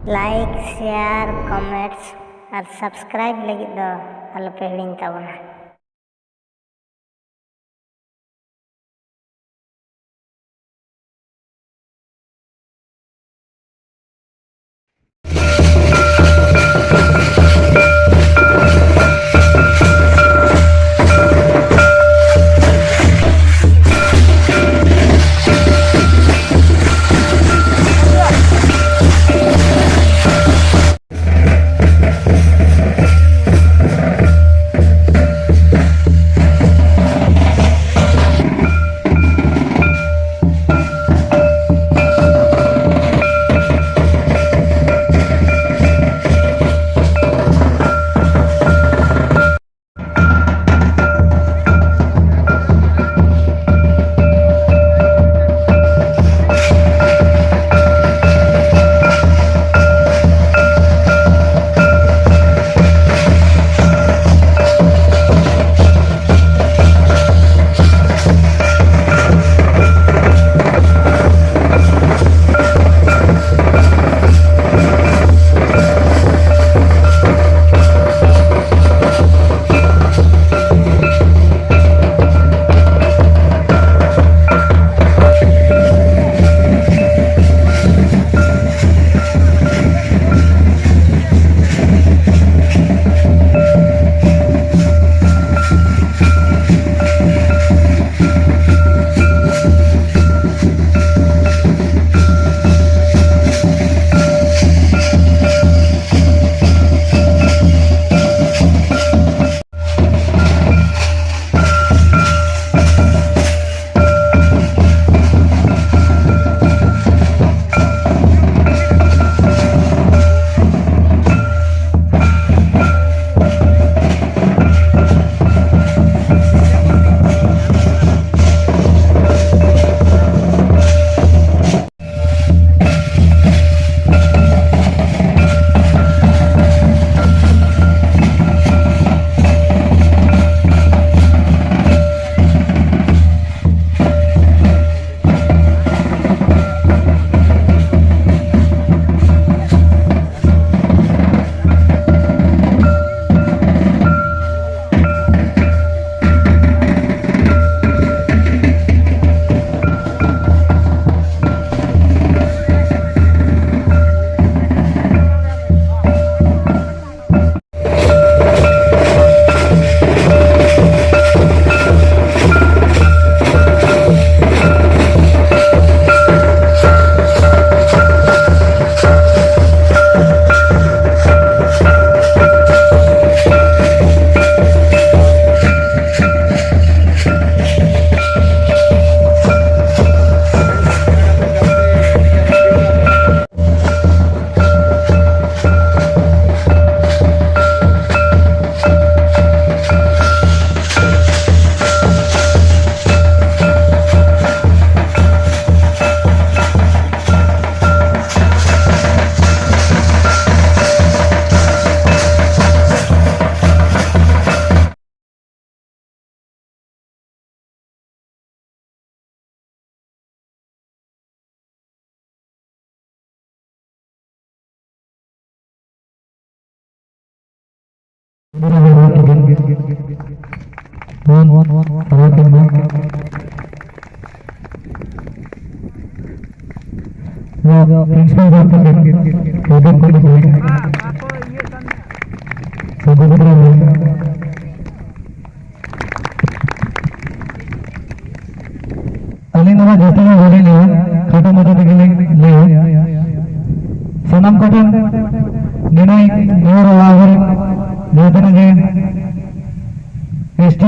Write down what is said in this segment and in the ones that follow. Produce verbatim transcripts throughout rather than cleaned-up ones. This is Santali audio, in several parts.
Like, share, comments ᱟᱨ subscribe ᱞᱟᱹᱜᱤᱫ ᱫᱚ ᱟᱞᱚᱯᱮ ᱦᱤᱲᱤᱧ ᱛᱟᱵᱚᱱᱟ᱾ ᱵᱚᱱ ᱯᱟᱞᱟᱣ ᱠᱮᱫ ᱢᱟ᱾ ᱱᱚᱣᱟ principal ᱥᱟᱨ ᱛᱟᱹᱠᱤᱱ ᱠᱟᱹᱣᱰᱤ ᱠᱚ ᱮᱢᱟ᱾ ᱥᱟᱹᱜᱩᱱ ᱫᱟᱨᱟᱢ᱾ ᱟᱹᱞᱤᱧ ᱫᱚ ᱱᱟᱜ ᱡᱟᱹᱥᱛᱤ ᱧᱚᱜ ᱵᱟᱹᱞᱤᱧ ᱞᱟᱹᱭᱟ, ᱠᱷᱟᱴᱚ ᱢᱟᱪᱷᱟ ᱛᱮᱜᱮ ᱞᱤᱧ ᱞᱟᱹᱭᱟ᱾ ᱥᱟᱱᱟᱢ ᱠᱚᱴᱷᱮᱱ ᱱᱤᱱᱟᱹᱜ ᱱᱮᱦᱚᱨᱚᱜᱼᱟ, ᱟᱵᱚᱨᱮᱱ ᱡᱟᱦᱟᱸ ᱛᱤᱱᱟᱹᱜ ᱜᱮ S T,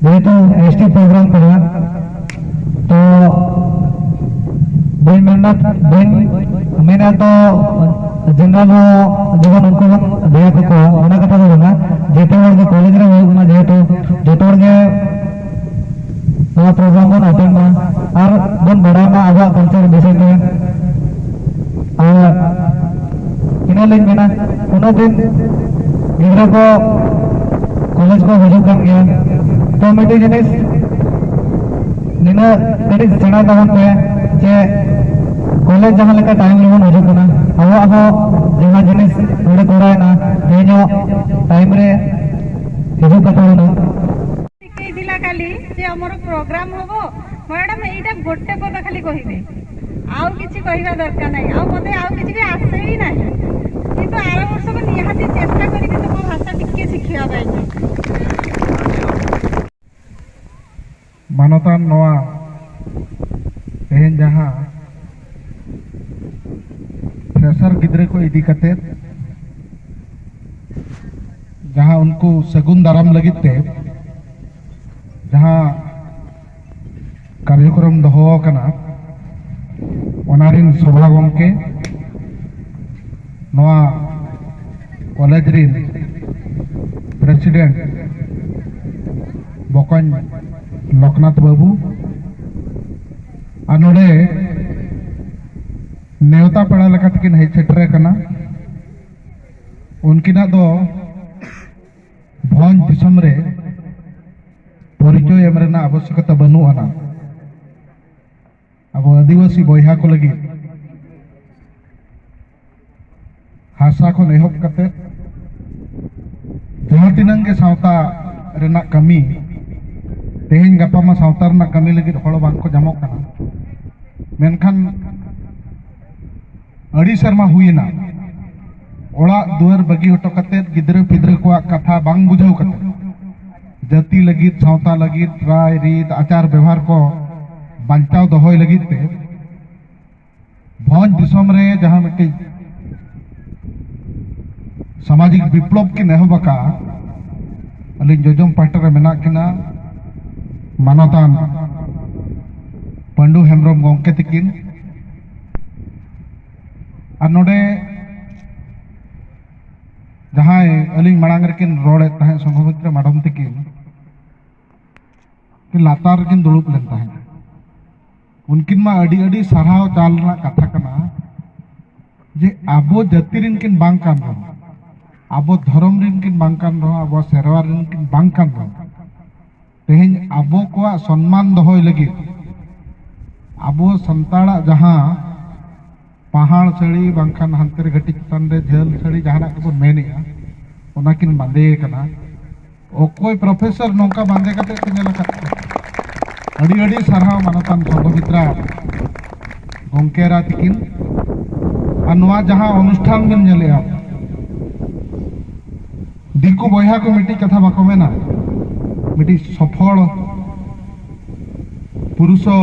ᱡᱮᱦᱮᱛᱩ S T program ᱠᱟᱱᱟ, ᱛᱚ ᱵᱟᱹᱧ ᱢᱮᱱᱟ, ᱵᱟᱹᱧ ᱢᱮᱱᱟ ᱛᱚ general ᱦᱚᱸ ᱡᱮᱢᱚᱱ ᱩᱱᱠᱩ ᱵᱚᱱ ᱞᱟᱹᱭ ᱟᱠᱚ ᱠᱚᱣᱟ, ᱚᱱᱟ ᱠᱟᱛᱷᱟ ᱫᱚ ᱵᱟᱝᱟ᱾ ᱡᱮᱛᱮ ᱦᱚᱲ ᱜᱮ ᱠᱚᱞᱮᱡᱽ ᱨᱮ ᱦᱩᱭᱩᱜ ᱠᱟᱱᱟ, ᱡᱮᱦᱮᱛᱩ ᱡᱚᱛᱚ ᱦᱚᱲ ᱜᱮ ᱱᱚᱣᱟ program ᱵᱚᱱ attend ᱢᱟ ᱟᱨ ᱵᱚᱱ ᱵᱟᱲᱟᱭ ᱢᱟ ᱟᱵᱚᱣᱟᱜ culture ᱵᱤᱥᱚᱭ ᱛᱮ᱾ ᱟᱨ ᱤᱱᱟᱹ ᱞᱤᱧ ᱢᱮᱱᱟ, ᱩᱱᱟᱹᱜ ᱫᱤᱱ ᱜᱤᱫᱽᱨᱟᱹ ᱠᱚ ᱠᱚᱞᱮᱡᱽ ᱠᱚ ᱦᱤᱡᱩᱜ ᱠᱟᱱ ᱜᱮᱭᱟ, ᱛᱚ ᱢᱤᱫᱴᱮᱡ ᱡᱤᱱᱤᱥ ᱱᱤᱱᱟᱹᱜ ᱠᱟᱹᱴᱤᱡ ᱥᱮᱬᱟᱭ ᱛᱟᱵᱚᱱ ᱯᱮ ᱡᱮ ᱠᱚᱞᱮᱡᱽ ᱡᱟᱦᱟᱸ ᱞᱮᱠᱟ time ᱨᱮᱵᱚᱱ ᱦᱤᱡᱩᱜ ᱠᱟᱱᱟ, ᱟᱵᱚᱣᱟᱜ ᱦᱚᱸ ᱡᱟᱦᱟᱸ ᱡᱤᱱᱤᱥ ᱱᱚᱰᱮ ᱠᱚᱨᱟᱣᱮᱱᱟ, ᱛᱮᱦᱮᱧᱚᱜ time ᱨᱮ ᱦᱤᱡᱩᱜ ᱠᱟᱛᱷᱟ ᱠᱟᱱᱟ᱾ ᱴᱷᱤᱠᱟᱹᱭ ଥିଲା କାଲି ଯେ ଆମର ପ୍ରୋଗ୍ରାମ ହବ, ମ୍ୟାଡାମ ଏଇଟା ଗୋଟେ ପଦ ଖାଲି କହିବେ, ଆଉ କିଛି କହିବା ଦରକାର ନାହିଁ, ଆଉ ମତେ ଆଉ କିଛି ବି ଆସେ ବି ନାହିଁ। କିନ୍ତୁ ଆର ବର୍ଷକୁ ନିହାତି ଚେଷ୍ଟା କରିବି ତମ ଭାଷା ଟିକେ ଶିଖିବା ପାଇଁ। ᱢᱟᱱᱚᱛᱟᱱ, ᱱᱚᱣᱟ ᱛᱮᱦᱮᱧ ᱡᱟᱦᱟᱸ fresher ᱜᱤᱫᱽᱨᱟᱹ ᱠᱚ ᱤᱫᱤ ᱠᱟᱛᱮ ᱡᱟᱦᱟᱸ ᱩᱱᱠᱩ ᱥᱟᱹᱜᱩᱱ ᱫᱟᱨᱟᱢ ᱞᱟᱹᱜᱤᱫ ᱛᱮ ᱡᱟᱦᱟᱸ ᱠᱟᱨᱡᱚᱠᱨᱚᱢ ᱫᱚᱦᱚ ᱟᱠᱟᱱᱟ, ᱚᱱᱟ ᱨᱤᱱ ᱥᱚᱵᱷᱟ ᱜᱚᱢᱠᱮ, ᱱᱚᱣᱟ ᱠᱚᱞᱮᱡᱽ ᱨᱤᱱ president ᱵᱚᱠᱚᱧ ᱞᱚᱠᱷᱱᱟᱛᱷ ᱵᱟᱹᱵᱩ, ᱟᱨ ᱱᱚᱰᱮ ᱱᱮᱣᱛᱟ ᱯᱮᱲᱟ ᱞᱮᱠᱟ ᱛᱮᱠᱤᱱ ᱦᱮᱡ ᱥᱮᱴᱮᱨ ᱟᱠᱟᱱᱟ᱾ ᱩᱱᱠᱤᱱᱟᱜ ᱫᱚ ᱵᱷᱚᱸᱡᱽ ᱫᱤᱥᱚᱢ ᱨᱮ ᱯᱚᱨᱤᱪᱚᱭ ᱮᱢ ᱨᱮᱱᱟᱜ ᱟᱵᱚᱥᱭᱚᱠᱚᱛᱟ ᱵᱟᱹᱱᱩᱜ ᱟᱱᱟ᱾ ᱟᱵᱚ ᱟᱹᱫᱤᱵᱟᱹᱥᱤ ᱵᱚᱭᱦᱟ ᱠᱚ ᱞᱟᱹᱜᱤᱫ ᱦᱟᱥᱟ ᱠᱷᱚᱱ ᱮᱦᱚᱵ ᱠᱟᱛᱮ ᱡᱟᱦᱟᱸ ᱛᱤᱱᱟᱹᱝ ᱜᱮ ᱥᱟᱶᱛᱟ ᱨᱮᱱᱟᱜ ᱠᱟᱹᱢᱤ, ᱛᱮᱦᱮᱧ ᱜᱟᱯᱟ ᱢᱟ ᱥᱟᱶᱛᱟ ᱨᱮᱱᱟᱜ ᱠᱟᱹᱢᱤ ᱞᱟᱹᱜᱤᱫ ᱦᱚᱲ ᱵᱟᱝ ᱠᱚ ᱧᱟᱢᱚᱜ ᱠᱟᱱᱟ, ᱢᱮᱱᱠᱷᱟᱱ ᱟᱹᱰᱤ ᱥᱮᱨᱢᱟ ᱦᱩᱭᱮᱱᱟ, ᱚᱲᱟᱜ ᱫᱩᱣᱟᱹᱨ ᱵᱟᱹᱜᱤ ᱦᱚᱴᱚ ᱠᱟᱛᱮᱫ, ᱜᱤᱫᱽᱨᱟᱹ ᱯᱤᱫᱽᱨᱟᱹ ᱠᱚᱣᱟᱜ ᱠᱟᱛᱷᱟ ᱵᱟᱝ ᱵᱩᱡᱷᱟᱹᱣ ᱠᱟᱛᱮᱫ, ᱡᱟᱹᱛᱤ ᱞᱟᱹᱜᱤᱫ, ᱥᱟᱶᱛᱟ ᱞᱟᱹᱜᱤᱫ, ᱨᱟᱭ ᱨᱤᱛ, ᱟᱪᱟᱨ ᱵᱮᱣᱦᱟᱨ ᱠᱚ ᱵᱟᱧᱪᱟᱣ ᱫᱚᱦᱚᱭ ᱞᱟᱹᱜᱤᱫ ᱛᱮ ᱵᱷᱚᱸᱡᱽ ᱫᱤᱥᱚᱢ ᱨᱮ ᱡᱟᱦᱟᱸ ᱢᱤᱫᱴᱤᱡ ᱥᱟᱢᱟᱡᱤᱠ ᱵᱤᱯᱞᱚᱵ ᱠᱤᱱ ᱮᱦᱚᱵ ᱟᱠᱟᱫᱼᱟ, ᱟᱹᱞᱤᱧ ᱡᱚᱡᱚᱢ ᱯᱟᱦᱴᱟ ᱨᱮ ᱢᱮᱱᱟᱜ ᱠᱤᱱᱟ ᱢᱟᱱᱚᱛᱟᱱ ᱯᱟᱹᱰᱩ ᱦᱮᱢᱵᱨᱚᱢ ᱜᱚᱢᱠᱮ ᱛᱤᱠᱤᱱ, ᱟᱨ ᱱᱚᱰᱮ ᱡᱟᱦᱟᱸᱭ ᱟᱹᱞᱤᱧ ᱢᱟᱲᱟᱝ ᱨᱮᱠᱤᱱ ᱨᱚᱲᱮᱫ ᱛᱟᱦᱮᱸᱫ, ᱥᱚᱝᱜᱷᱚᱢᱤᱛᱨᱟ ᱢᱟᱰᱚᱢ ᱛᱤᱠᱤᱱ, ᱠᱤᱱ ᱞᱟᱛᱟᱨ ᱨᱮᱠᱤᱱ ᱫᱩᱲᱩᱵ ᱞᱮᱱ ᱛᱟᱦᱮᱸᱫ᱾ ᱩᱱᱠᱤᱱ ᱢᱟ ᱟᱹᱰᱤ ᱟᱹᱰᱤ ᱥᱟᱨᱦᱟᱣ ᱪᱟᱞ ᱨᱮᱱᱟᱜ ᱠᱟᱛᱷᱟ ᱠᱟᱱᱟ, ᱡᱮ ᱟᱵᱚ ᱡᱟᱹᱛᱤ ᱨᱮᱱ ᱠᱤᱱ ᱵᱟᱝ ᱠᱟᱱ ᱨᱮᱦᱚᱸ, ᱟᱵᱚ ᱫᱷᱚᱨᱚᱢ ᱨᱮᱱ ᱠᱤᱱ ᱵᱟᱝ ᱠᱟᱱ ᱨᱮᱦᱚᱸ, ᱟᱵᱚ ᱥᱮᱨᱣᱟ ᱨᱮᱱ ᱠᱤᱱ ᱵᱟᱝ ᱠᱟᱱ ᱨᱮᱦᱚᱸ, ᱛᱮᱦᱮᱧ ᱟᱵᱚ ᱠᱚᱣᱟᱜ ᱥᱚᱱᱢᱟᱱ ᱫᱚᱦᱚᱭ ᱞᱟᱹᱜᱤᱫ ᱟᱵᱚ ᱥᱟᱱᱛᱟᱲᱟᱜ ᱡᱟᱦᱟᱸ ᱯᱟᱦᱟᱲ ᱥᱟᱹᱲᱤ ᱵᱟᱝᱠᱷᱟᱱ ᱦᱟᱱᱛᱮ ᱨᱮ ᱜᱷᱟᱹᱴᱤ ᱪᱮᱛᱟᱱ ᱨᱮ ᱡᱷᱟᱹᱞ ᱥᱟᱹᱲᱤ ᱡᱟᱦᱟᱱᱟᱜ ᱜᱮᱵᱚᱱ ᱢᱮᱱᱮᱜᱼᱟ, ᱚᱱᱟ ᱠᱤᱱ ᱵᱟᱸᱫᱮ ᱟᱠᱟᱱᱟ᱾ ᱚᱠᱚᱭ ᱯᱨᱚᱯᱷᱮᱥᱚᱨ ᱱᱚᱝᱠᱟ ᱵᱟᱸᱫᱮ ᱠᱟᱛᱮ ᱯᱮ ᱧᱮᱞ ᱟᱠᱟᱫ ᱠᱚᱣᱟ? ᱟᱹᱰᱤ ᱟᱹᱰᱤ ᱥᱟᱨᱦᱟᱣ ᱢᱟᱱᱚᱛᱟᱱ ᱥᱚᱝᱜᱷᱚᱢᱤᱛᱨᱟ ᱜᱚᱢᱠᱮ ᱮᱨᱟ ᱛᱤᱠᱤᱱ᱾ ᱟᱨ ᱱᱚᱣᱟ ᱡᱟᱦᱟᱸ ᱚᱱᱩᱥᱴᱷᱟᱱ ᱵᱤᱱ ᱧᱮᱞᱮᱜᱼᱟ, ᱫᱤᱠᱩ ᱵᱚᱭᱦᱟ ᱠᱚ ᱢᱤᱫᱴᱤᱡ ᱠᱟᱛᱷᱟ ᱵᱟᱠᱚ ᱢᱮᱱᱟ, ᱢᱤᱫᱴᱤᱡ ᱥᱚᱯᱷᱚᱞ ᱯᱩᱨᱩᱥᱚ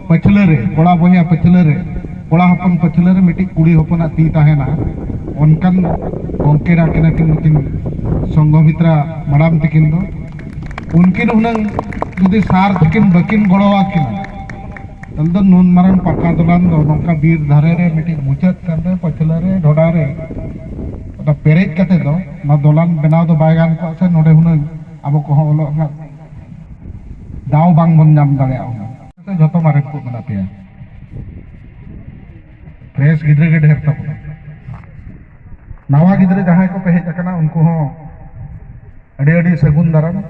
ᱯᱟᱹᱪᱷᱞᱟᱹ ᱨᱮ, ᱠᱚᱲᱟ ᱵᱚᱭᱦᱟ ᱯᱟᱹᱪᱷᱞᱟᱹ ᱨᱮ, ᱠᱚᱲᱟ ᱦᱚᱯᱚᱱ ᱯᱟᱹᱪᱷᱞᱟᱹ ᱨᱮ ᱢᱤᱫᱴᱤᱡ ᱠᱩᱲᱤ ᱦᱚᱯᱚᱱᱟᱜ ᱛᱤ ᱛᱟᱦᱮᱱᱟ, ᱚᱱᱠᱟᱱ ᱜᱚᱢᱠᱮ ᱨᱮ ᱟᱹᱠᱤᱱ, ᱟᱹᱠᱤᱱ ᱱᱩᱠᱤᱱ ᱥᱚᱝᱜᱷᱚᱢᱤᱛᱨᱟ ᱢᱟᱰᱟᱢ ᱛᱤᱠᱤᱱ ᱫᱚ᱾ ᱩᱱᱠᱤᱱ ᱦᱩᱱᱟᱹᱝ ᱡᱩᱫᱤ ᱥᱟᱨ ᱛᱤᱠᱤᱱ ᱵᱟᱹᱠᱤᱱ ᱜᱚᱲᱚ ᱟᱹᱠᱤᱱᱟ, ᱛᱟᱦᱞᱮ ᱫᱚ ᱱᱩᱱ ᱢᱟᱨᱟᱝ ᱯᱟᱠᱟ ᱫᱚᱞᱟᱱ ᱫᱚ ᱱᱚᱝᱠᱟ ᱵᱤᱨ ᱫᱷᱟᱨᱮ ᱨᱮ ᱢᱤᱫᱴᱤᱡ ᱢᱩᱪᱟᱹᱫ ᱠᱟᱱ ᱨᱮ, ᱯᱟᱹᱪᱷᱞᱟᱹ ᱨᱮ, ᱰᱷᱚᱰᱟ ᱨᱮ, ᱚᱱᱟ ᱯᱮᱨᱮᱡ ᱠᱟᱛᱮ ᱫᱚ ᱚᱱᱟ ᱫᱚᱞᱟᱱ ᱵᱮᱱᱟᱣ ᱫᱚ ᱵᱟᱭ ᱜᱟᱱ ᱠᱚᱜᱼᱟ ᱥᱮ, ᱱᱚᱰᱮ ᱦᱩᱱᱟᱹᱝ ᱟᱵᱚ ᱠᱚᱦᱚᱸ ᱚᱞᱚᱜ ᱨᱮᱱᱟᱜ ᱫᱟᱣ ᱵᱟᱝ ᱵᱚᱱ ᱧᱟᱢ ᱫᱟᱲᱮᱭᱟᱜᱼᱟ ᱦᱩᱱᱟᱹᱝ᱾ ᱡᱚᱛᱚ ᱢᱟᱨᱮ ᱠᱚ ᱢᱮᱱᱟᱜ ᱯᱮᱭᱟ, ᱯᱷᱨᱮᱥ ᱜᱤᱫᱽᱨᱟᱹ ᱜᱮ ᱰᱷᱮᱨ ᱛᱟᱵᱚᱱᱟ᱾ ᱱᱟᱣᱟ ᱜᱤᱫᱽᱨᱟᱹ ᱡᱟᱦᱟᱸᱭ ᱠᱚᱯᱮ ᱦᱮᱡ ᱟᱠᱟᱱᱟ, ᱩᱱᱠᱩ ᱦᱚᱸ ᱟᱹᱰᱤ ᱟᱹᱰᱤ ᱥᱟᱹᱜᱩᱱ ᱫᱟᱨᱟᱢ᱾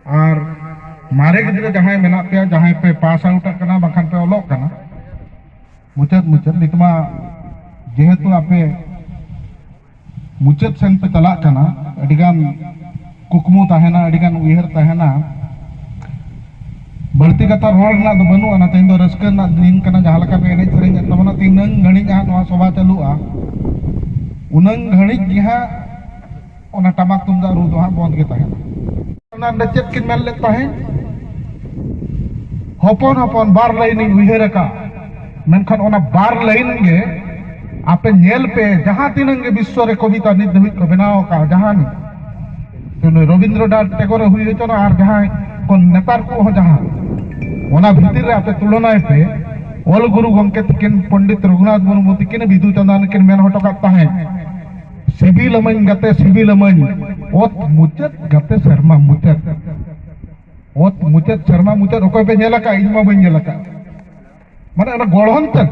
ᱟᱨ ᱢᱟᱨᱮ ᱜᱤᱫᱽᱨᱟᱹ ᱡᱟᱦᱟᱸᱭ ᱢᱮᱱᱟᱜ ᱯᱮᱭᱟ, ᱡᱟᱦᱟᱸᱭ ᱯᱮ ᱯᱟᱥ ᱟᱣᱩᱴ ᱟᱠᱟᱱᱟ, ᱵᱟᱝᱠᱷᱟᱱ ᱯᱮ ᱚᱞᱚᱜ ᱠᱟᱱᱟ ᱢᱩᱪᱟᱹᱫ ᱢᱩᱪᱟᱹᱫ, ᱱᱤᱛ ᱢᱟ ᱡᱮᱦᱮᱛᱩ ᱟᱯᱮ ᱢᱩᱪᱟᱹᱫ ᱥᱮᱱ ᱯᱮ ᱪᱟᱞᱟᱜ ᱠᱟᱱᱟ᱾ ᱟᱹᱰᱤᱜᱟᱱ ᱠᱩᱠᱢᱩ ᱛᱟᱦᱮᱱᱟ, ᱟᱹᱰᱤᱜᱟᱱ ᱩᱭᱦᱟᱹᱨ ᱛᱟᱦᱮᱱᱟ᱾ ᱵᱟᱹᱲᱛᱤ ᱠᱟᱛᱷᱟ ᱨᱚᱲ ᱨᱮᱱᱟᱜ ᱫᱚ ᱵᱟᱹᱱᱩᱜᱼᱟ, ᱛᱮᱦᱮᱧ ᱫᱚ ᱨᱟᱹᱥᱠᱟᱹ ᱨᱮᱱᱟᱜ ᱫᱤᱱ ᱠᱟᱱᱟ᱾ ᱡᱟᱦᱟᱸ ᱞᱮᱠᱟ ᱯᱮ ᱮᱱᱮᱡ ᱥᱮᱨᱮᱧᱮᱫ ᱛᱟᱵᱚᱱᱟ, ᱛᱤᱱᱟᱹᱝ ᱜᱷᱟᱹᱲᱤᱡ ᱦᱟᱸᱜ ᱱᱚᱣᱟ ᱥᱚᱵᱷᱟ ᱪᱟᱹᱞᱩᱜᱼᱟ, ᱩᱱᱟᱹᱝ ᱜᱷᱟᱹᱲᱤᱡ ᱜᱮ ᱦᱟᱸᱜ ᱚᱱᱟ ᱴᱟᱢᱟᱠ ᱛᱩᱢᱫᱟᱜ ᱨᱩ ᱫᱚ ᱦᱟᱸᱜ ᱵᱚᱱᱫ ᱜᱮ ᱛᱟᱦᱮᱱᱟ᱾ ᱚᱱᱟ ᱨᱮ ᱪᱮᱫ ᱠᱤᱱ ᱢᱮᱱ ᱞᱮᱫ ᱛᱟᱦᱮᱸᱫ? ᱦᱚᱯᱚᱱ ᱦᱚᱯᱚᱱ ᱵᱟᱨ ᱞᱟᱭᱤᱱ ᱤᱧ ᱩᱭᱦᱟᱹᱨ ᱟᱠᱟᱫ, ᱢᱮᱱᱠᱷᱟᱱ ᱚᱱᱟ ᱵᱟᱨ ᱞᱟᱭᱤᱱ ᱜᱮ ᱟᱯᱮ ᱧᱮᱞ ᱯᱮ, ᱡᱟᱦᱟᱸ ᱛᱤᱱᱟᱹᱝ ᱜᱮ ᱵᱤᱥᱥᱚ ᱨᱮ ᱠᱚᱵᱤᱛᱟ ᱱᱤᱛ ᱫᱷᱟᱹᱵᱤᱡ ᱠᱚ ᱵᱮᱱᱟᱣ ᱟᱠᱟᱫ, ᱡᱟᱦᱟᱸ ᱱᱩᱭ ᱨᱚᱵᱤᱱᱫᱨᱚᱱᱟᱛᱷ ᱴᱮᱜᱳᱨᱮ ᱦᱩᱭ ᱦᱚᱪᱚᱱᱟ ᱟᱨ ᱡᱟᱦᱟᱸᱭ ᱠᱚ ᱱᱮᱛᱟᱨ ᱠᱚ ᱦᱚᱸ, ᱡᱟᱦᱟᱸ ᱚᱱᱟ ᱵᱷᱤᱛᱤᱨ ᱨᱮ ᱟᱯᱮ ᱛᱩᱞᱚᱱᱟᱭ ᱯᱮ, ᱚᱞ ᱜᱩᱨᱩ ᱜᱚᱢᱠᱮ ᱛᱤᱠᱤᱱ, ᱯᱚᱱᱰᱤᱛ ᱨᱚᱜᱷᱩᱱᱟᱛᱷ ᱢᱩᱨᱢᱩ ᱛᱤᱠᱤᱱ ᱵᱤᱫᱩ ᱪᱟᱸᱫᱟᱱ ᱠᱤᱱ ᱢᱮᱱ ᱦᱚᱴᱚ ᱠᱟᱜ ᱛᱟᱦᱮᱸᱫ, "ᱥᱤᱵᱤᱞᱟᱢᱟᱹᱧ ᱜᱟᱛᱮ ᱥᱤᱵᱤᱞᱟᱢᱟᱹᱧ, ᱚᱛ ᱢᱩᱪᱟᱹᱫ ᱜᱟᱛᱮ ᱥᱮᱨᱢᱟ ᱢᱩᱪᱟᱹᱫ, ᱚᱛ ᱢᱩᱪᱟᱹᱫ ᱥᱮᱨᱢᱟ ᱢᱩᱪᱟᱹᱫ", ᱚᱠᱚᱭ ᱯᱮ ᱧᱮᱞ ᱟᱠᱟᱫ? ᱤᱧ ᱢᱟ ᱵᱟᱹᱧ ᱧᱮᱞ ᱟᱠᱟᱫ᱾ ᱢᱟᱱᱮ ᱚᱱᱟ ᱜᱚᱲᱦᱚᱱ ᱛᱮ,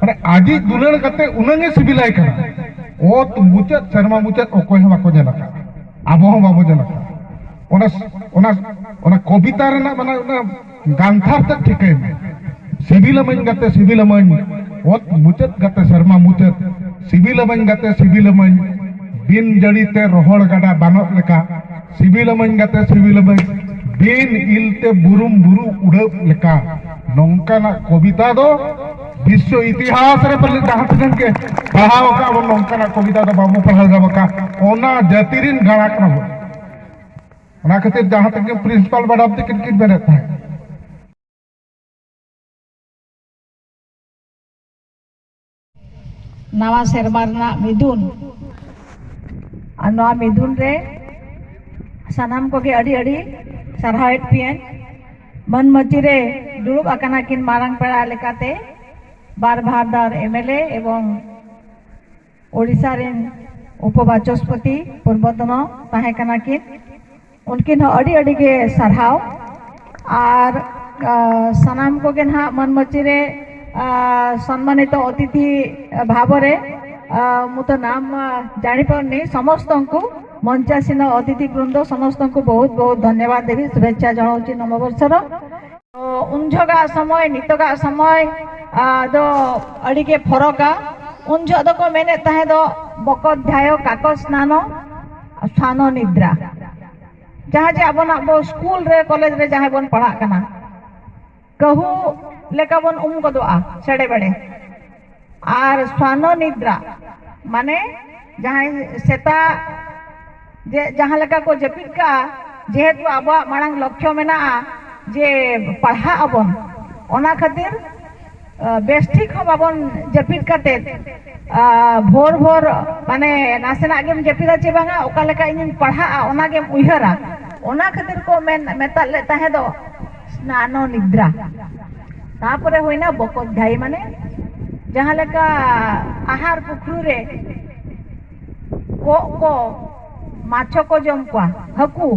ᱢᱟᱱᱮ ᱟᱡᱤᱡ ᱫᱩᱞᱟᱹᱲ ᱠᱟᱛᱮ ᱩᱱᱟᱹᱝ ᱮ ᱥᱤᱵᱤᱞᱟᱭ ᱠᱟᱱᱟ, ᱚᱛ ᱢᱩᱪᱟᱹᱫ ᱥᱮᱨᱢᱟ ᱢᱩᱪᱟᱹᱫ ᱚᱠᱚᱭ ᱦᱚᱸ ᱵᱟᱠᱚ ᱧᱮᱞ ᱟᱠᱟᱫ, ᱟᱵᱚ ᱦᱚᱸ ᱵᱟᱵᱚ ᱧᱮᱞ ᱟᱠᱟᱫ᱾ ᱚᱱᱟ ᱚᱱᱟ ᱚᱱᱟ ᱠᱚᱵᱤᱛᱟ ᱨᱮᱱᱟᱜ ᱢᱟᱱᱮ ᱚᱱᱟ ᱜᱟᱱᱛᱷᱟᱨ ᱛᱮᱫ ᱴᱷᱤᱠᱟᱹᱭ ᱢᱮ᱾ ᱥᱤᱵᱤᱞᱟᱢᱟᱹᱧ ᱜᱟᱛᱮ ᱥᱤᱵᱤᱞᱟᱢᱟᱹᱧ, ᱚᱛ ᱢᱩᱪᱟᱹᱫ ᱜᱟᱛᱮ ᱥᱮᱨᱢᱟ ᱢᱩᱪᱟᱹᱫ, ᱥᱤᱵᱤᱞᱟᱢᱟᱹᱧ ᱜᱟᱛᱮ ᱥᱤᱵᱤᱞᱟᱢᱟᱹᱧ, ᱵᱤᱱ ᱡᱟᱹᱲᱤ ᱛᱮ ᱨᱚᱦᱚᱲ ᱜᱟᱰᱟ ᱵᱟᱱᱚᱜ ᱞᱮᱠᱟ, ᱥᱤᱵᱤᱞᱟᱢᱟᱹᱧ ᱜᱟᱛᱮ ᱥᱤᱵᱤᱞᱟᱢᱟᱹᱧ, ᱵᱤᱱ ᱤᱞ ᱛᱮ ᱵᱩᱨᱩᱢ ᱵᱩᱨᱩ ᱩᱰᱟᱹᱜ ᱞᱮᱠᱟ᱾ ᱱᱚᱝᱠᱟᱱᱟᱜ ᱠᱚᱵᱤᱛᱟ ᱫᱚ ᱵᱤᱥᱥᱚ ᱤᱛᱤᱦᱟᱥ ᱨᱮ ᱯᱟᱞᱮ ᱡᱟᱦᱟᱸ ᱛᱤᱱᱟᱹᱜ ᱜᱮ ᱯᱟᱲᱦᱟᱣ ᱟᱠᱟᱫ ᱵᱚᱱ, ᱱᱚᱝᱠᱟᱱᱟᱜ ᱠᱚᱵᱤᱛᱟ ᱫᱚ ᱵᱟᱵᱚ ᱯᱟᱲᱦᱟᱣ ᱧᱟᱢ ᱟᱠᱟᱫ᱾ ᱚᱱᱟ ᱡᱟᱹᱛᱤ ᱨᱮᱱ ᱜᱟᱬᱟ ᱠᱟᱱᱟ ᱵᱚᱱ᱾ ᱚᱱᱟ ᱠᱷᱟᱹᱛᱤᱨ ᱡᱟᱦᱟᱸ ᱛᱤᱱᱟᱹᱜ ᱜᱮ ᱯᱨᱤᱱᱥᱤᱯᱟᱞ ᱢᱮᱰᱟᱢ ᱛᱟᱹᱠᱤᱱ ᱠᱤᱱ ᱢᱮᱱᱮᱫ ᱛᱟᱦᱮᱸᱫ, ᱱᱟᱣᱟ ᱥᱮᱨᱢᱟ ᱨᱮᱱᱟᱜ ᱢᱤᱫᱩᱱ, ᱟᱨ ᱱᱚᱣᱟ ᱢᱤᱫᱩᱱ ᱨᱮ ᱥᱟᱱᱟᱢ ᱠᱚᱜᱮ ᱟᱹᱰᱤ ᱟᱹᱰᱤ ᱥᱟᱨᱦᱟᱣᱮᱫ ᱯᱮᱭᱟᱹᱧ᱾ ᱢᱟᱹᱱ ᱢᱟᱹᱪᱤ ᱨᱮ ᱫᱩᱲᱩᱵ ᱟᱠᱟᱱᱟ ᱠᱤᱱ ᱢᱟᱨᱟᱝ ᱯᱮᱲᱟ ᱞᱮᱠᱟᱛᱮ ᱵᱟᱨ ᱵᱷᱟᱨ ᱫᱟᱨ ᱮᱢ ᱮᱞ ᱮ ᱮᱵᱚᱝ ᱳᱰᱤᱥᱟ ᱨᱮᱱ ᱩᱯᱚ ᱵᱟᱪᱚᱥᱯᱚᱛᱤ ᱯᱩᱨᱵᱚᱛᱚᱱ ᱛᱟᱦᱮᱸ ᱠᱟᱱᱟ ᱠᱤᱱ᱾ ᱩᱱᱠᱤᱱ ᱦᱚᱸ ᱟᱹᱰᱤ ᱟᱹᱰᱤ ᱜᱮ ᱥᱟᱨᱦᱟᱣ᱾ ᱟᱨ, ᱟ, ᱥᱟᱱᱟᱢ ᱠᱚᱜᱮ ᱱᱟᱦᱟᱜ ᱢᱟᱹᱱ ᱢᱟᱹᱪᱤ ᱨᱮ, ᱟ, ସମ୍ମାନିତ ଅତିଥି ଭାବରେ, ଆ, ମୁଁ ତ ନାମ, ଆ, ଜାଣିପାରୁନି, ସମସ୍ତଙ୍କୁ, ମଞ୍ଚାସୀନ ଅତିଥି ବୃନ୍ଦ ସମସ୍ତଙ୍କୁ ବହୁତ ବହୁତ ଧନ୍ୟବାଦ ଦେବି, ଶୁଭେଚ୍ଛା ଜଣାଉଛି ନବବର୍ଷର। ᱛᱚ, ᱩᱱ ᱡᱚᱦᱚᱜᱟᱜ ᱥᱚᱢᱚᱭ, ᱱᱤᱛᱚᱜᱟᱜ ᱥᱚᱢᱚᱭ, ᱟ, ᱫᱚ ᱟᱹᱰᱤ ᱜᱮ ᱯᱷᱚᱨᱚᱠᱟ᱾ ᱩᱱ ᱡᱚᱦᱚᱜ ᱫᱚᱠᱚ ᱢᱮᱱᱮᱫ ᱛᱟᱦᱮᱸ ᱫᱚ ᱵᱚᱠᱚᱫᱷᱭᱟᱭᱚ ᱠᱟᱠᱚ ᱥᱱᱟᱱᱚ ᱥᱣᱟᱱᱚ ᱱᱤᱫᱽᱨᱟ, ᱡᱟᱦᱟᱸ ᱡᱮ ᱟᱵᱚᱱᱟᱜ ᱵᱚ ᱥᱠᱩᱞ ᱨᱮ ᱠᱚᱞᱮᱡᱽ ᱨᱮ ᱡᱟᱦᱟᱸᱭ ᱵᱚᱱ ᱯᱟᱲᱦᱟᱜ ᱠᱟᱱᱟ, ᱠᱟᱹᱦᱩ ᱞᱮᱠᱟ ᱵᱚᱱ ᱩᱢ ᱜᱚᱫᱚᱜᱼᱟ ᱪᱮᱲᱮ ᱵᱮᱲᱮ᱾ ᱟᱨ ᱥᱣᱟᱱᱚ ᱱᱤᱫᱽᱨᱟ ᱢᱟᱱᱮ ᱡᱟᱦᱟᱸᱭ ᱥᱮᱛᱟᱜ ᱡᱮ ᱡᱟᱦᱟᱸ ᱞᱮᱠᱟ ᱠᱚ ᱡᱟᱹᱯᱤᱫ ᱠᱟᱜᱼᱟ, ᱡᱮᱦᱮᱛᱩ ᱟᱵᱚᱣᱟᱜ ᱢᱟᱲᱟᱝ ᱞᱚᱠᱠᱷᱚ ᱢᱮᱱᱟᱜᱼᱟ ᱡᱮ ᱯᱟᱲᱦᱟᱜ ᱟᱵᱚᱱ, ᱚᱱᱟ ᱠᱷᱟᱹᱛᱤᱨ ᱵᱮᱥ ᱴᱷᱤᱠ ᱦᱚᱸ ᱵᱟᱵᱚᱱ ᱡᱟᱹᱯᱤᱫ ᱠᱟᱛᱮ, ᱵᱷᱳᱨ ᱵᱷᱳᱨ ᱢᱟᱱᱮ ᱱᱟᱥᱮᱱᱟᱜ ᱜᱮᱢ ᱡᱟᱹᱯᱤᱫᱟ ᱪᱮ ᱵᱟᱝᱟ, ᱚᱠᱟ ᱞᱮᱠᱟ ᱤᱧᱤᱧ ᱯᱟᱲᱦᱟᱜᱼᱟ ᱚᱱᱟ ᱜᱮᱢ ᱩᱭᱦᱟᱹᱨᱟ, ᱚᱱᱟ ᱠᱷᱟᱹᱛᱤᱨ ᱠᱚ ᱢᱮᱱ ᱢᱮᱛᱟᱫ ᱞᱮ ᱛᱟᱦᱮᱸ ᱫᱚ ᱥᱱᱟᱱᱚ ᱱᱤᱫᱽᱨᱟ᱾ ᱛᱟᱯᱚᱨᱮ ᱦᱩᱭᱱᱟ ᱵᱚᱠᱚᱫᱷᱭᱟᱭᱤ, ᱢᱟᱱᱮ ᱡᱟᱦᱟᱸ ᱞᱮᱠᱟ ᱟᱦᱟᱨ ᱯᱩᱠᱷᱨᱤ ᱨᱮ ᱠᱚᱜ ᱠᱚ ᱢᱟᱪᱷᱚ ᱠᱚ ᱡᱚᱢ ᱠᱚᱣᱟ, ᱦᱟᱹᱠᱩ,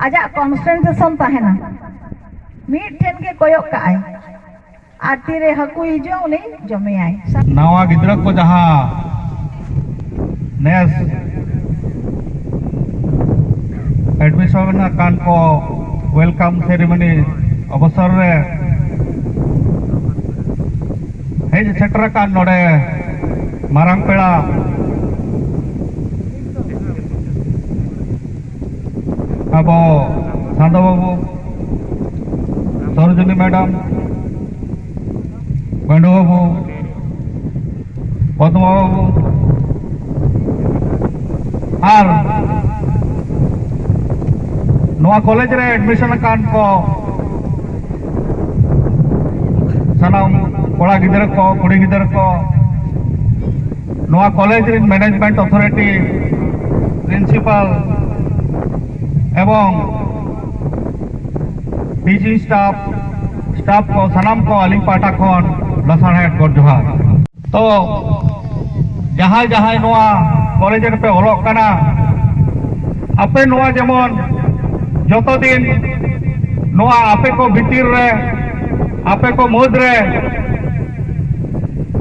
ᱟᱡᱟᱜ ᱠᱚᱱᱥᱮᱱᱴᱨᱮᱥᱚᱱ ᱛᱟᱦᱮᱱᱟ, ᱢᱤᱫ ᱴᱷᱮᱱ ᱜᱮ ᱠᱚᱭᱚᱜ ᱠᱟᱜᱼᱟᱭ᱾ ᱟᱨ ᱛᱤᱨᱮ ᱦᱟᱹᱠᱩᱭ ᱦᱤᱡᱩᱜᱼᱟ, ᱩᱱᱤ ᱡᱚᱢᱮᱭᱟᱭ᱾ ᱱᱟᱣᱟ ᱜᱤᱫᱽᱨᱟᱹ ᱠᱚ ᱡᱟᱦᱟᱸ ᱱᱮᱥ ᱮᱰᱢᱤᱥᱚᱱ ᱟᱠᱟᱱ ᱠᱚ, ᱣᱮᱞᱠᱟᱢ ᱥᱮᱨᱮᱢᱚᱱᱤ ᱚᱵᱚᱥᱚᱨ ᱨᱮ ᱦᱮᱡ ᱥᱮᱴᱮᱨ ᱟᱠᱟᱱ ᱱᱚᱰᱮ ᱢᱟᱨᱟᱝ ᱯᱮᱲᱟ ᱟᱵᱚ ᱥᱟᱱᱫᱚ ᱵᱟᱹᱵᱩ, ᱥᱚᱨᱳᱡᱤᱱᱤ ᱢᱮᱰᱟᱢ, ᱯᱟᱹᱰᱩ ᱵᱟᱹᱵᱩ, ᱯᱚᱫᱽᱢᱚ ᱵᱟᱹᱵᱩ, ᱟᱨ ᱱᱚᱣᱟ ᱠᱚᱞᱮᱡᱽ ᱨᱮ ᱮᱰᱢᱤᱥᱚᱱ ᱟᱠᱟᱱ ᱠᱚ ᱥᱟᱱᱟᱢ ᱠᱚᱲᱟ ᱜᱤᱫᱽᱨᱟᱹ ᱠᱚ, ᱠᱩᱲᱤ ᱜᱤᱫᱽᱨᱟᱹ ᱠᱚ, ᱱᱚᱣᱟ ᱠᱚᱞᱮᱡᱽ ᱨᱮᱱ ᱢᱮᱱᱮᱡᱽᱢᱮᱱᱴ ᱚᱛᱷᱚᱨᱤᱴᱤ, ᱯᱨᱤᱱᱥᱤᱯᱟᱞ ᱮᱵᱚᱝ ᱴᱤᱪᱤᱝ ᱥᱴᱟᱯ, ᱥᱴᱟᱯ ᱠᱚ ᱥᱟᱱᱟᱢ ᱠᱚ ᱟᱹᱞᱤᱧ ᱯᱟᱦᱴᱟ ᱠᱷᱚᱱ ᱞᱟᱥᱟᱲᱦᱮᱫ ᱜᱚᱰ ᱡᱚᱦᱟᱨ᱾ ᱛᱚ ᱡᱟᱦᱟᱸᱭ ᱡᱟᱦᱟᱸᱭ ᱱᱚᱣᱟ ᱠᱚᱞᱮᱡᱽ ᱨᱮᱯᱮ ᱚᱞᱚᱜ ᱠᱟᱱᱟ, ᱟᱯᱮ ᱱᱚᱣᱟ ᱡᱮᱢᱚᱱ ᱡᱚᱛᱚ ᱫᱤᱱ ᱱᱚᱣᱟ ᱟᱯᱮ ᱠᱚ ᱵᱷᱤᱛᱤᱨ ᱨᱮ, ᱟᱯᱮ ᱠᱚ ᱢᱩᱫᱽ ᱨᱮ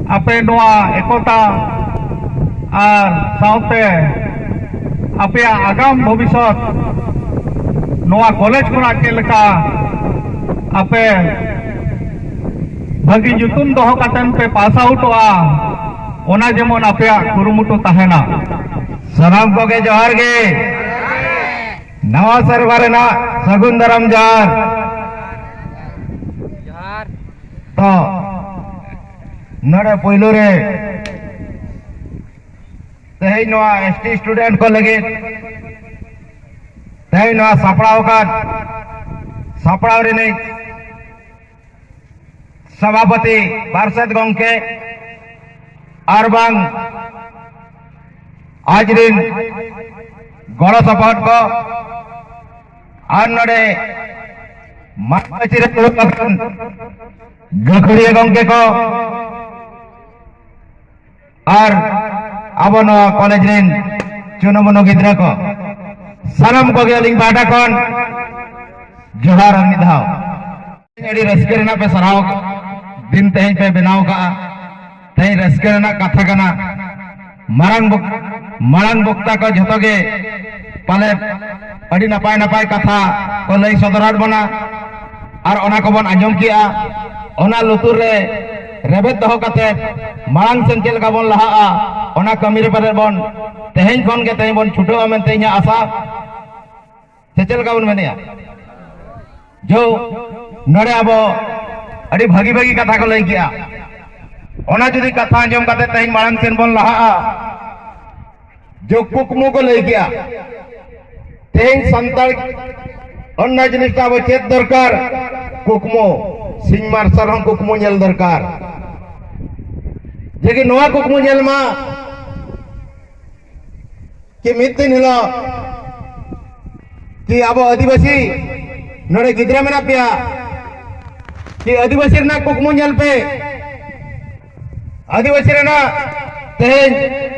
ᱟᱯᱮ ᱱᱚᱣᱟ ᱮᱠᱚᱛᱟ ᱟᱨ ᱥᱟᱶᱛᱮ ᱟᱯᱮᱭᱟᱜ ᱟᱜᱟᱢ ᱵᱷᱚᱵᱤᱥᱚᱛ ᱱᱚᱣᱟ ᱠᱚᱞᱮᱡᱽ ᱠᱷᱚᱱᱟᱜ ᱪᱮᱫ ᱞᱮᱠᱟ ᱟᱯᱮ ᱵᱷᱟᱹᱜᱤ ᱧᱩᱛᱩᱢ ᱫᱚᱦᱚ ᱠᱟᱛᱮᱱ ᱯᱮ ᱯᱟᱥ ᱟᱣᱩᱴᱚᱜᱼᱟ, ᱚᱱᱟ ᱡᱮᱢᱚᱱ ᱟᱯᱮᱭᱟᱜ ᱠᱩᱨᱩᱢᱩᱴᱩ ᱛᱟᱦᱮᱱᱟ᱾ ᱥᱟᱱᱟᱢ ᱠᱚᱜᱮ ᱡᱚᱦᱟᱨ ᱜᱮ᱾ ᱱᱟᱣᱟ ᱥᱮᱨᱢᱟ ᱨᱮᱱᱟᱜ ᱥᱟᱹᱜᱩᱱ ᱫᱟᱨᱟᱢ ᱡᱚᱦᱟᱨ᱾ ᱡᱚᱦᱟᱨ᱾ ᱛᱚ, ᱱᱚᱰᱮ ᱯᱳᱭᱞᱳ ᱨᱮ ᱛᱮᱦᱮᱧ ᱱᱚᱣᱟ ᱮᱥ ᱴᱤ student ᱠᱚ ᱞᱟᱹᱜᱤᱫ ᱛᱮᱦᱮᱧ ᱱᱚᱣᱟ ᱥᱟᱯᱲᱟᱣ ᱟᱠᱟᱱ ᱥᱟᱯᱲᱟᱣ ᱨᱤᱱᱤᱡ ᱥᱚᱵᱷᱟᱯᱚᱛᱤ ᱯᱟᱨᱥᱮᱛ ᱜᱚᱢᱠᱮ ᱟᱨ ᱵᱟᱝ ᱟᱡ ᱨᱤᱱ ᱜᱚᱲᱚ ᱥᱚᱯᱚᱦᱚᱫ ᱠᱚ ᱟᱨ ᱱᱚᱰᱮ ᱢᱟᱹᱡᱷᱤ ᱨᱮ ᱫᱩᱲᱩᱵ ᱟᱠᱟᱱ ᱜᱟᱹᱠᱷᱩᱲᱤᱭᱟᱹ ᱜᱚᱢᱠᱮ ᱠᱚ ᱟᱨ ᱟᱵᱚ ᱱᱚᱣᱟ ᱠᱚᱞᱮᱡᱽ ᱨᱤᱱ ᱪᱩᱱᱩ ᱢᱩᱱᱩ ᱜᱤᱫᱽᱨᱟᱹ ᱠᱚ, ᱥᱟᱱᱟᱢ ᱠᱚᱜᱮ ᱟᱹᱞᱤᱧ ᱯᱟᱦᱴᱟ ᱠᱷᱚᱱ ᱡᱚᱦᱟᱨ ᱟᱨ ᱢᱤᱫ ᱫᱷᱟᱣ᱾ ᱟᱹᱰᱤ ᱨᱟᱹᱥᱠᱟᱹ ᱨᱮᱱᱟᱜ ᱯᱮ ᱥᱟᱨᱦᱟᱣ ᱫᱤᱱ ᱛᱮᱦᱮᱧ ᱯᱮ ᱵᱮᱱᱟᱣ ᱠᱟᱜᱼᱟ᱾ ᱛᱮᱦᱮᱧ ᱨᱟᱹᱥᱠᱟᱹ ᱨᱮᱱᱟᱜ ᱠᱟᱛᱷᱟ ᱠᱟᱱᱟ᱾ ᱢᱟᱨᱟᱝ ᱵᱚᱠ-, ᱢᱟᱨᱟᱝ ᱵᱚᱠᱛᱟ ᱠᱚ ᱡᱷᱚᱛᱚ ᱜᱮ ᱯᱟᱞᱮᱫ ᱟᱹᱰᱤ ᱱᱟᱯᱟᱭ ᱱᱟᱯᱟᱭ ᱠᱟᱛᱷᱟ ᱠᱚ ᱞᱟᱹᱭ ᱥᱚᱫᱚᱨᱟᱫ ᱵᱚᱱᱟ ᱟᱨ ᱚᱱᱟ ᱠᱚᱵᱚᱱ ᱟᱸᱡᱚᱢ ᱠᱮᱜᱼᱟ᱾ ᱚᱱᱟ ᱞᱩᱛᱩᱨ ᱨᱮ ᱨᱮᱵᱮᱫ ᱫᱚᱦᱚ ᱠᱟᱛᱮ ᱢᱟᱲᱟᱝ ᱥᱮᱱ ᱪᱮᱫ ᱞᱮᱠᱟ ᱵᱚᱱ ᱞᱟᱦᱟᱜᱼᱟ, ᱚᱱᱟ ᱠᱟᱹᱢᱤ ᱨᱮ ᱯᱟᱞᱮᱫ ᱵᱚᱱ ᱛᱮᱦᱮᱧ ᱠᱷᱚᱱ ᱜᱮ ᱛᱮᱦᱮᱧ ᱵᱚᱱ ᱪᱷᱩᱴᱟᱹᱣᱟ ᱢᱮᱱᱛᱮ ᱤᱧᱟᱹᱜ ᱟᱥᱟ᱾ ᱥᱮ ᱪᱮᱫ ᱞᱮᱠᱟ ᱵᱚᱱ ᱢᱮᱱᱮᱜᱼᱟ? ᱡᱚ ᱱᱚᱰᱮ ᱟᱵᱚ ᱟᱹᱰᱤ ᱵᱷᱟᱹᱜᱤ ᱵᱷᱟᱹᱜᱤ ᱠᱟᱛᱷᱟ ᱠᱚ ᱞᱟᱹᱭ ᱠᱮᱜᱼᱟ᱾ ᱚᱱᱟ ᱡᱩᱫᱤ ᱠᱟᱛᱷᱟ ᱟᱸᱡᱚᱢ ᱠᱟᱛᱮ ᱛᱮᱦᱮᱧ ᱢᱟᱲᱟᱝ ᱥᱮᱱ ᱵᱚᱱ ᱞᱟᱦᱟᱜᱼᱟ, ᱡᱚ ᱠᱩᱠᱢᱩ ᱠᱚ ᱞᱟᱹᱭ ᱠᱮᱜᱼᱟ᱾ ᱛᱮᱦᱮᱧ ᱥᱟᱱᱛᱟᱲ ᱚᱱᱟ ᱡᱤᱱᱤᱥᱴᱟ ᱟᱵᱚ ᱪᱮᱫ ᱫᱚᱨᱠᱟᱨ? ᱠᱩᱠᱢᱩ᱾ ᱥᱤᱧ ᱢᱟᱨᱥᱟᱞ ᱦᱚᱸ ᱠᱩᱠᱢᱩ ᱧᱮᱞ ᱫᱚᱨᱠᱟᱨ, ᱡᱮ ᱠᱤ ᱱᱚᱣᱟ ᱠᱩᱠᱢᱩ ᱧᱮᱞ ᱢᱟ ᱠᱤ ᱢᱤᱫ ᱫᱤᱱ ᱦᱤᱞᱳᱜ ᱠᱤ ᱟᱵᱚ ᱟᱹᱫᱤᱵᱟᱹᱥᱤ ᱱᱚᱰᱮ ᱜᱤᱫᱽᱨᱟᱹ ᱢᱮᱱᱟᱜ ᱯᱮᱭᱟ, ᱠᱤ ᱟᱹᱫᱤᱵᱟᱹᱥᱤ ᱨᱮᱱᱟᱜ ᱠᱩᱠᱢᱩ ᱧᱮᱞ ᱯᱮ, ᱟᱹᱫᱤᱵᱟᱹᱥᱤ ᱨᱮᱱᱟᱜ ᱛᱮᱦᱮᱧ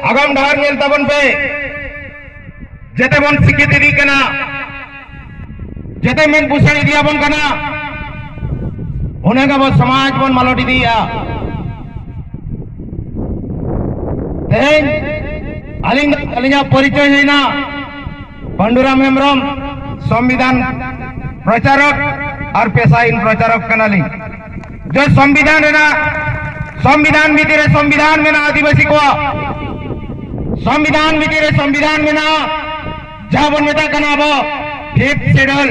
ᱟᱜᱟᱢ ᱰᱟᱦᱟᱨ ᱧᱮᱞ ᱛᱟᱵᱚᱱ ᱯᱮ᱾ ᱡᱮᱛᱮ ᱵᱚᱱ ᱥᱤᱠᱷᱤᱛ ᱤᱫᱤᱜ ᱠᱟᱱᱟ, ᱡᱮᱛᱮ ᱢᱮᱫ ᱵᱩᱥᱟᱹᱲ ᱤᱫᱤᱭᱟᱵᱚᱱ ᱠᱟᱱᱟ, ᱩᱱᱟᱹᱜ ᱟᱵᱚ ᱥᱚᱢᱟᱡᱽ ᱵᱚᱱ ᱢᱟᱞᱚᱴ ᱤᱫᱤᱭᱮᱫᱼᱟ᱾ ᱛᱮᱦᱮᱧ ᱟᱹᱞᱤᱧ ᱫᱚ, ᱟᱹᱞᱤᱧᱟᱜ ᱯᱚᱨᱤᱪᱚᱭ ᱦᱩᱭᱱᱟ ᱯᱟᱱᱰᱩᱨᱟᱢ ᱦᱮᱢᱵᱨᱚᱢ, ᱥᱚᱝᱵᱤᱫᱷᱟᱱ ᱯᱨᱚᱪᱟᱨᱚᱠ ᱟᱨ ᱯᱮᱥᱟᱭᱤᱱ ᱯᱨᱚᱪᱟᱨᱚᱠ ᱠᱟᱱᱟᱞᱤᱧ᱾ ᱡᱮ ᱥᱚᱝᱵᱤᱫᱷᱟᱱ ᱨᱮᱱᱟᱜ ᱥᱚᱝᱵᱤᱫᱷᱟᱱ ᱵᱷᱤᱛᱤᱨ ᱨᱮ ᱥᱚᱝᱵᱤᱫᱷᱟᱱ ᱢᱮᱱᱟᱜᱼᱟ ᱟᱹᱫᱤᱵᱟᱹᱥᱤ ᱠᱚᱣᱟᱜ᱾ ᱥᱚᱝᱵᱤᱫᱷᱟᱱ ᱵᱷᱤᱛᱤᱨ ᱨᱮ ᱥᱚᱝᱵᱤᱫᱷᱟᱱ ᱢᱮᱱᱟᱜᱼᱟ, ᱡᱟᱦᱟᱸ ᱵᱚᱱ ᱢᱮᱛᱟᱜ ᱠᱟᱱᱟ ᱟᱵᱚ ᱯᱷᱤᱯᱛᱷ ᱥᱤᱰᱩᱞ,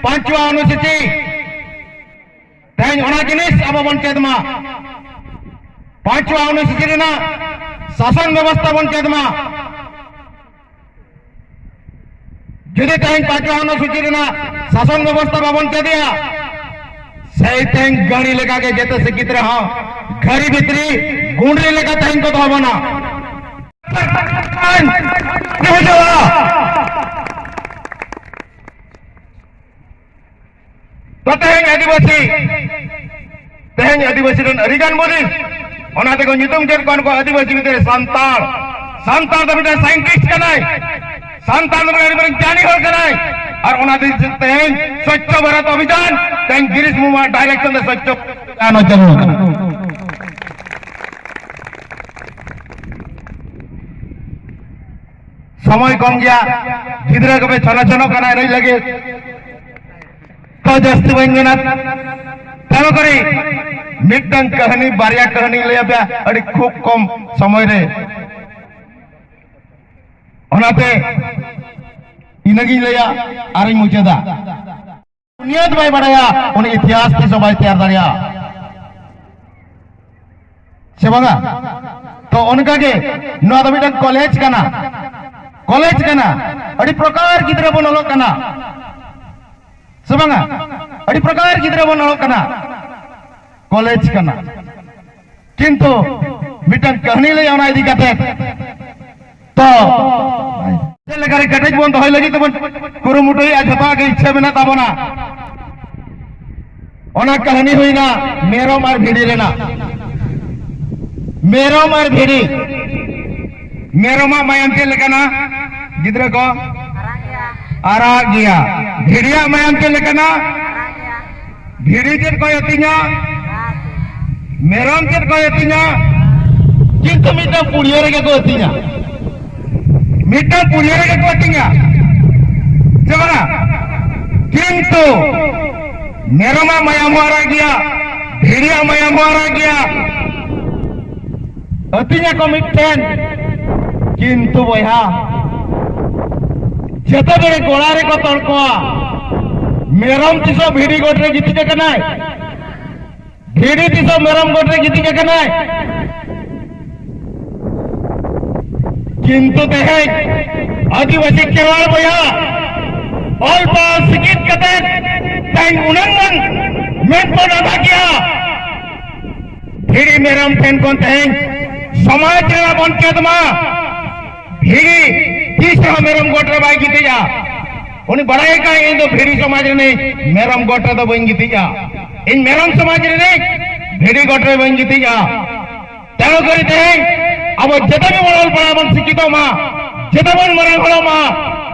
ᱯᱟᱸᱪᱣᱟ ᱚᱱᱩᱥᱩᱪᱤ᱾ ᱛᱮᱦᱮᱧ ᱚᱱᱟ ᱡᱤᱱᱤᱥ ᱟᱵᱚ ᱵᱚᱱ ᱪᱮᱫ ᱢᱟ, ᱯᱟᱸᱪᱣᱟ ᱚᱱᱩᱥᱩᱪᱤ ᱨᱮᱱᱟᱜ ᱥᱟᱥᱚᱱ ᱵᱮᱵᱚᱥᱛᱷᱟ ᱵᱚᱱ ᱪᱮᱫ ᱢᱟ᱾ ᱡᱩᱫᱤ ᱛᱮᱦᱮᱧ ᱯᱟᱸᱪᱣᱟ ᱚᱱᱩᱥᱩᱪᱤ ᱨᱮᱱᱟᱜ ᱥᱟᱥᱚᱱ ᱵᱮᱵᱚᱥᱛᱷᱟ ᱵᱟᱵᱚᱱ ᱪᱮᱫᱮᱜᱼᱟ, ᱥᱮᱭ ᱛᱮᱦᱮᱧ ᱜᱟᱹᱲᱤ ᱞᱮᱠᱟᱜᱮ ᱡᱮᱛᱮ ᱥᱤᱠᱠᱷᱤᱛ ᱨᱮᱦᱚᱸ ᱜᱟᱹᱲᱤ ᱵᱷᱤᱛᱨᱤ ᱜᱩᱸᱰᱨᱤ ᱞᱮᱠᱟ ᱛᱮᱦᱮᱧ ᱠᱚ ᱫᱚᱦᱚ ᱵᱚᱱᱟ᱾ ᱵᱩᱡᱷᱟᱹᱣᱟ? ᱛᱚ ᱛᱮᱦᱮᱧ ᱟᱹᱫᱤᱵᱟᱹᱥᱤ, ᱛᱮᱦᱮᱧ ᱟᱹᱫᱤᱵᱟᱹᱥᱤ ᱨᱮᱱ ᱟᱹᱰᱤ ᱜᱟᱱ ᱵᱚᱱ, ᱚᱱᱟ ᱛᱮᱠᱚ ᱧᱩᱛᱩᱢ ᱠᱮᱫ ᱠᱚᱣᱟ ᱱᱩᱠᱩ ᱟᱹᱫᱤᱵᱟᱹᱥᱤ ᱵᱷᱤᱛᱨᱤ ᱨᱮ ᱥᱟᱱᱛᱟᱲ᱾ ᱥᱟᱱᱛᱟᱲ ᱫᱚ ᱢᱤᱫᱴᱮᱱ ᱥᱟᱭᱮᱱᱴᱤᱥᱴ ᱠᱟᱱᱟᱭ, ᱥᱟᱱᱛᱟᱲ ᱫᱚ ᱢᱤᱫᱴᱮᱱ ᱟᱹᱰᱤ ᱢᱟᱨᱟᱝ ᱜᱮᱭᱟᱱᱤ ᱦᱚᱲ ᱠᱟᱱᱟᱭ᱾ ᱟᱨ ᱚᱱᱟ ᱫᱤᱱ ᱛᱮᱦᱮᱧ ᱥᱚᱪᱪᱷᱚ ᱵᱷᱟᱨᱚᱛ ᱚᱵᱷᱤᱡᱟᱱ, ᱛᱮᱦᱮᱧ ᱜᱤᱨᱤᱥ ᱢᱩᱨᱢᱩᱣᱟᱜ ᱰᱟᱭᱨᱮᱠᱥᱚᱱ ᱛᱮ ᱥᱚᱪᱪᱷᱚ ᱚᱵᱷᱤᱡᱟᱱ ᱦᱚᱸ ᱪᱟᱹᱞᱩ ᱟᱠᱟᱱᱟ᱾ ᱥᱚᱢᱚᱭ ᱠᱚᱢ ᱜᱮᱭᱟ, ᱜᱤᱫᱽᱨᱟᱹ ᱠᱚᱯᱮ ᱪᱷᱚᱱᱚ ᱪᱷᱚᱱᱚ ᱠᱟᱱᱟ ᱮᱱᱮᱡ ᱞᱟᱹᱜᱤᱫ᱾ ᱛᱚ ᱡᱟᱹᱥᱛᱤ ᱵᱟᱹᱧ ᱢᱮᱱᱟ, ᱛᱮᱱᱚ ᱠᱚᱨᱮ ᱢᱤᱫᱴᱟᱝ ᱠᱟᱹᱦᱱᱤ, ᱵᱟᱨᱭᱟ ᱠᱟᱹᱦᱱᱤᱧ ᱞᱟᱹᱭ ᱟᱯᱮᱭᱟ ᱟᱹᱰᱤ ᱠᱷᱩᱵ ᱠᱚᱢ ᱥᱚᱢᱚᱭ ᱨᱮ᱾ ᱚᱱᱟᱛᱮ ᱤᱱᱟᱹᱜᱤᱧ ᱞᱟᱹᱭᱟ ᱟᱨᱤᱧ ᱢᱩᱪᱟᱹᱫᱟ᱾ ᱵᱩᱱᱤᱭᱟᱹᱫ ᱵᱟᱭ ᱵᱟᱲᱟᱭᱟ, ᱩᱱᱤ ᱤᱛᱤᱦᱟᱥ ᱛᱤᱥ ᱦᱚᱸ ᱵᱟᱭ ᱛᱮᱭᱟᱨ ᱫᱟᱲᱮᱭᱟᱜᱼᱟ᱾ ᱥᱮ ᱵᱟᱝᱟ? ᱛᱚ ᱚᱱᱠᱟ ᱜᱮ ᱱᱚᱣᱟ ᱫᱚ ᱢᱤᱫᱴᱟᱝ ᱠᱚᱞᱮᱡᱽ ᱠᱟᱱᱟ, ᱠᱚᱞᱮᱡᱽ ᱠᱟᱱᱟ, ᱟᱹᱰᱤ ᱯᱨᱚᱠᱟᱨ ᱜᱤᱫᱽᱨᱟᱹ ᱵᱚᱱ ᱚᱞᱚᱜ ᱠᱟᱱᱟ, ᱥᱮ ᱵᱟᱝᱟ? ᱟᱹᱰᱤ ᱯᱨᱚᱠᱟᱨ ᱜᱤᱫᱽᱨᱟᱹ ᱵᱚᱱ ᱚᱞᱚᱜ ᱠᱟᱱᱟ, ᱠᱚᱞᱮᱡᱽ ᱠᱟᱱᱟ᱾ ᱠᱤᱱᱛᱩ ᱢᱤᱫᱴᱟᱝ ᱠᱟᱹᱦᱱᱤ ᱞᱟᱹᱭᱟ ᱚᱱᱟ ᱤᱫᱤ ᱠᱟᱛᱮ᱾ ᱛᱚ ᱪᱮᱫ ᱞᱮᱠᱟᱨᱮ ᱠᱮᱴᱮᱡ ᱵᱚᱱ ᱫᱚᱦᱚᱭ ᱞᱟᱹᱜᱤᱫ ᱛᱮᱵᱚᱱ ᱠᱩᱨᱩᱢᱩᱴᱩᱭᱮᱫᱼᱟ, ᱡᱷᱚᱛᱚᱣᱟᱜ ᱜᱮ ᱤᱪᱪᱷᱟᱹ ᱢᱮᱱᱟᱜ ᱛᱟᱵᱚᱱᱟ᱾ ᱚᱱᱟ ᱠᱟᱹᱦᱱᱤ ᱦᱩᱭᱱᱟ ᱢᱮᱨᱚᱢ ᱟᱨ ᱵᱷᱤᱰᱤ ᱨᱮᱱᱟᱜ᱾ ᱢᱮᱨᱚᱢ ᱟᱨ ᱵᱷᱤᱰᱤ᱾ ᱢᱮᱨᱚᱢᱟᱜ ᱢᱟᱭᱟᱢ ᱪᱮᱫ ᱞᱮᱠᱟᱱᱟ ᱜᱤᱫᱽᱨᱟᱹ ᱠᱚ? ᱟᱨᱟᱜ ᱜᱮᱭᱟ᱾ ᱵᱷᱤᱰᱤᱭᱟᱜ ᱢᱟᱭᱟᱢ ᱪᱮᱫ ᱞᱮᱠᱟᱱᱟ? ᱵᱷᱤᱰᱤ ᱪᱮᱫ ᱠᱚᱭ ᱟᱹᱛᱤᱧᱟ? ᱢᱮᱨᱚᱢ ᱪᱮᱫ ᱠᱚᱭ ᱟᱹᱛᱤᱧᱟ? ᱠᱤᱱᱛᱩ ᱢᱤᱫᱴᱟᱝ ᱯᱩᱲᱤᱭᱟᱹ ᱨᱮᱜᱮ ᱠᱚ ᱟᱹᱛᱤᱧᱟ, ᱢᱤᱫᱴᱟᱝ ᱯᱩᱲᱤᱭᱟᱹ ᱨᱮᱜᱮ ᱠᱚ ᱟᱹᱛᱤᱧᱟ, ᱥᱮ ᱵᱟᱝᱟ? ᱠᱤᱱᱛᱩ ᱢᱮᱨᱚᱢᱟᱜ ᱢᱟᱭᱟᱢ ᱦᱚᱸ ᱟᱨᱟᱜ ᱜᱮᱭᱟ, ᱵᱷᱤᱰᱤᱭᱟᱜ ᱢᱟᱭᱟᱢ ᱦᱚᱸ ᱟᱨᱟᱜ ᱜᱮᱭᱟ, ᱟᱹᱛᱤᱧᱟᱠᱚ ᱢᱤᱫᱴᱷᱮᱱ᱾ ᱠᱤᱱᱛᱩ ᱵᱚᱭᱦᱟ, ᱡᱮᱛᱮ ᱵᱮᱲᱮ ᱜᱚᱲᱟ ᱨᱮᱠᱚ ᱛᱚᱞ ᱠᱚᱣᱟ, ᱢᱮᱨᱚᱢ ᱛᱤᱥᱚᱜ ᱵᱷᱤᱰᱤ ᱜᱚᱴ ᱨᱮ ᱜᱤᱛᱤᱡ ᱟᱠᱟᱱᱟᱭ, ᱵᱷᱤᱰᱤ ᱛᱤᱥᱚᱜ ᱢᱮᱨᱚᱢ ᱜᱚᱴ ᱨᱮ ᱜᱤᱛᱤᱡ ᱟᱠᱟᱱᱟᱭ᱾ ᱠᱤᱱᱛᱩ ᱛᱮᱦᱮᱧ ᱟᱹᱫᱤᱵᱟᱹᱥᱤ ᱠᱷᱮᱨᱣᱟᱲ ᱵᱚᱭᱦᱟ ᱚᱞ ᱯᱟᱲᱦᱟᱣ ᱥᱤᱠᱷᱤᱛ ᱠᱟᱛᱮ ᱛᱮᱦᱮᱧ ᱩᱱᱟᱹᱝ ᱜᱟᱱ ᱢᱮᱫ ᱵᱚᱱ ᱟᱫᱟ ᱠᱮᱜᱼᱟ᱾ ᱵᱷᱤᱲᱤ ᱢᱮᱨᱚᱢ ᱴᱷᱮᱱ ᱠᱷᱚᱱ ᱛᱮᱦᱮᱧ ᱥᱚᱢᱟᱡᱽ ᱨᱮᱱᱟᱜ ᱵᱚᱱ ᱪᱮᱫ ᱢᱟ᱾ ᱵᱷᱤᱲᱤ ᱛᱤᱥ ᱨᱮᱦᱚᱸ ᱢᱮᱨᱚᱢ ᱜᱚᱴ ᱨᱮ ᱵᱟᱭ ᱜᱤᱛᱤᱡᱼᱟ᱾ ᱩᱱᱤ ᱵᱟᱲᱟᱭ ᱠᱟᱱ, ᱤᱧ ᱫᱚ ᱵᱷᱤᱲᱤ ᱥᱚᱢᱟᱡᱽ ᱨᱤᱱᱤᱡ, ᱢᱮᱨᱚᱢ ᱜᱚᱴ ᱨᱮᱫᱚ ᱵᱟᱹᱧ ᱜᱤᱛᱤᱡᱼᱟ᱾ ᱤᱧ ᱢᱮᱨᱚᱢ ᱥᱚᱢᱟᱡᱽ ᱨᱤᱱᱤᱡ, ᱵᱷᱤᱲᱤ ᱜᱚᱴ ᱨᱮ ᱵᱟᱹᱧ ᱜᱤᱛᱤᱡᱼᱟ᱾ ᱛᱮᱱᱩ ᱠᱚᱨᱮ ᱛᱮᱦᱮᱧ ᱟᱵᱚ ᱡᱮᱛᱮ ᱜᱮᱵᱚᱱ ᱚᱞ ᱯᱟᱲᱦᱟᱣ ᱵᱚᱱ ᱥᱤᱠᱷᱤᱛᱚᱜ ᱢᱟ, ᱡᱮᱛᱮ ᱵᱚᱱ ᱢᱟᱨᱟᱝ ᱦᱚᱲᱚᱜ ᱢᱟ,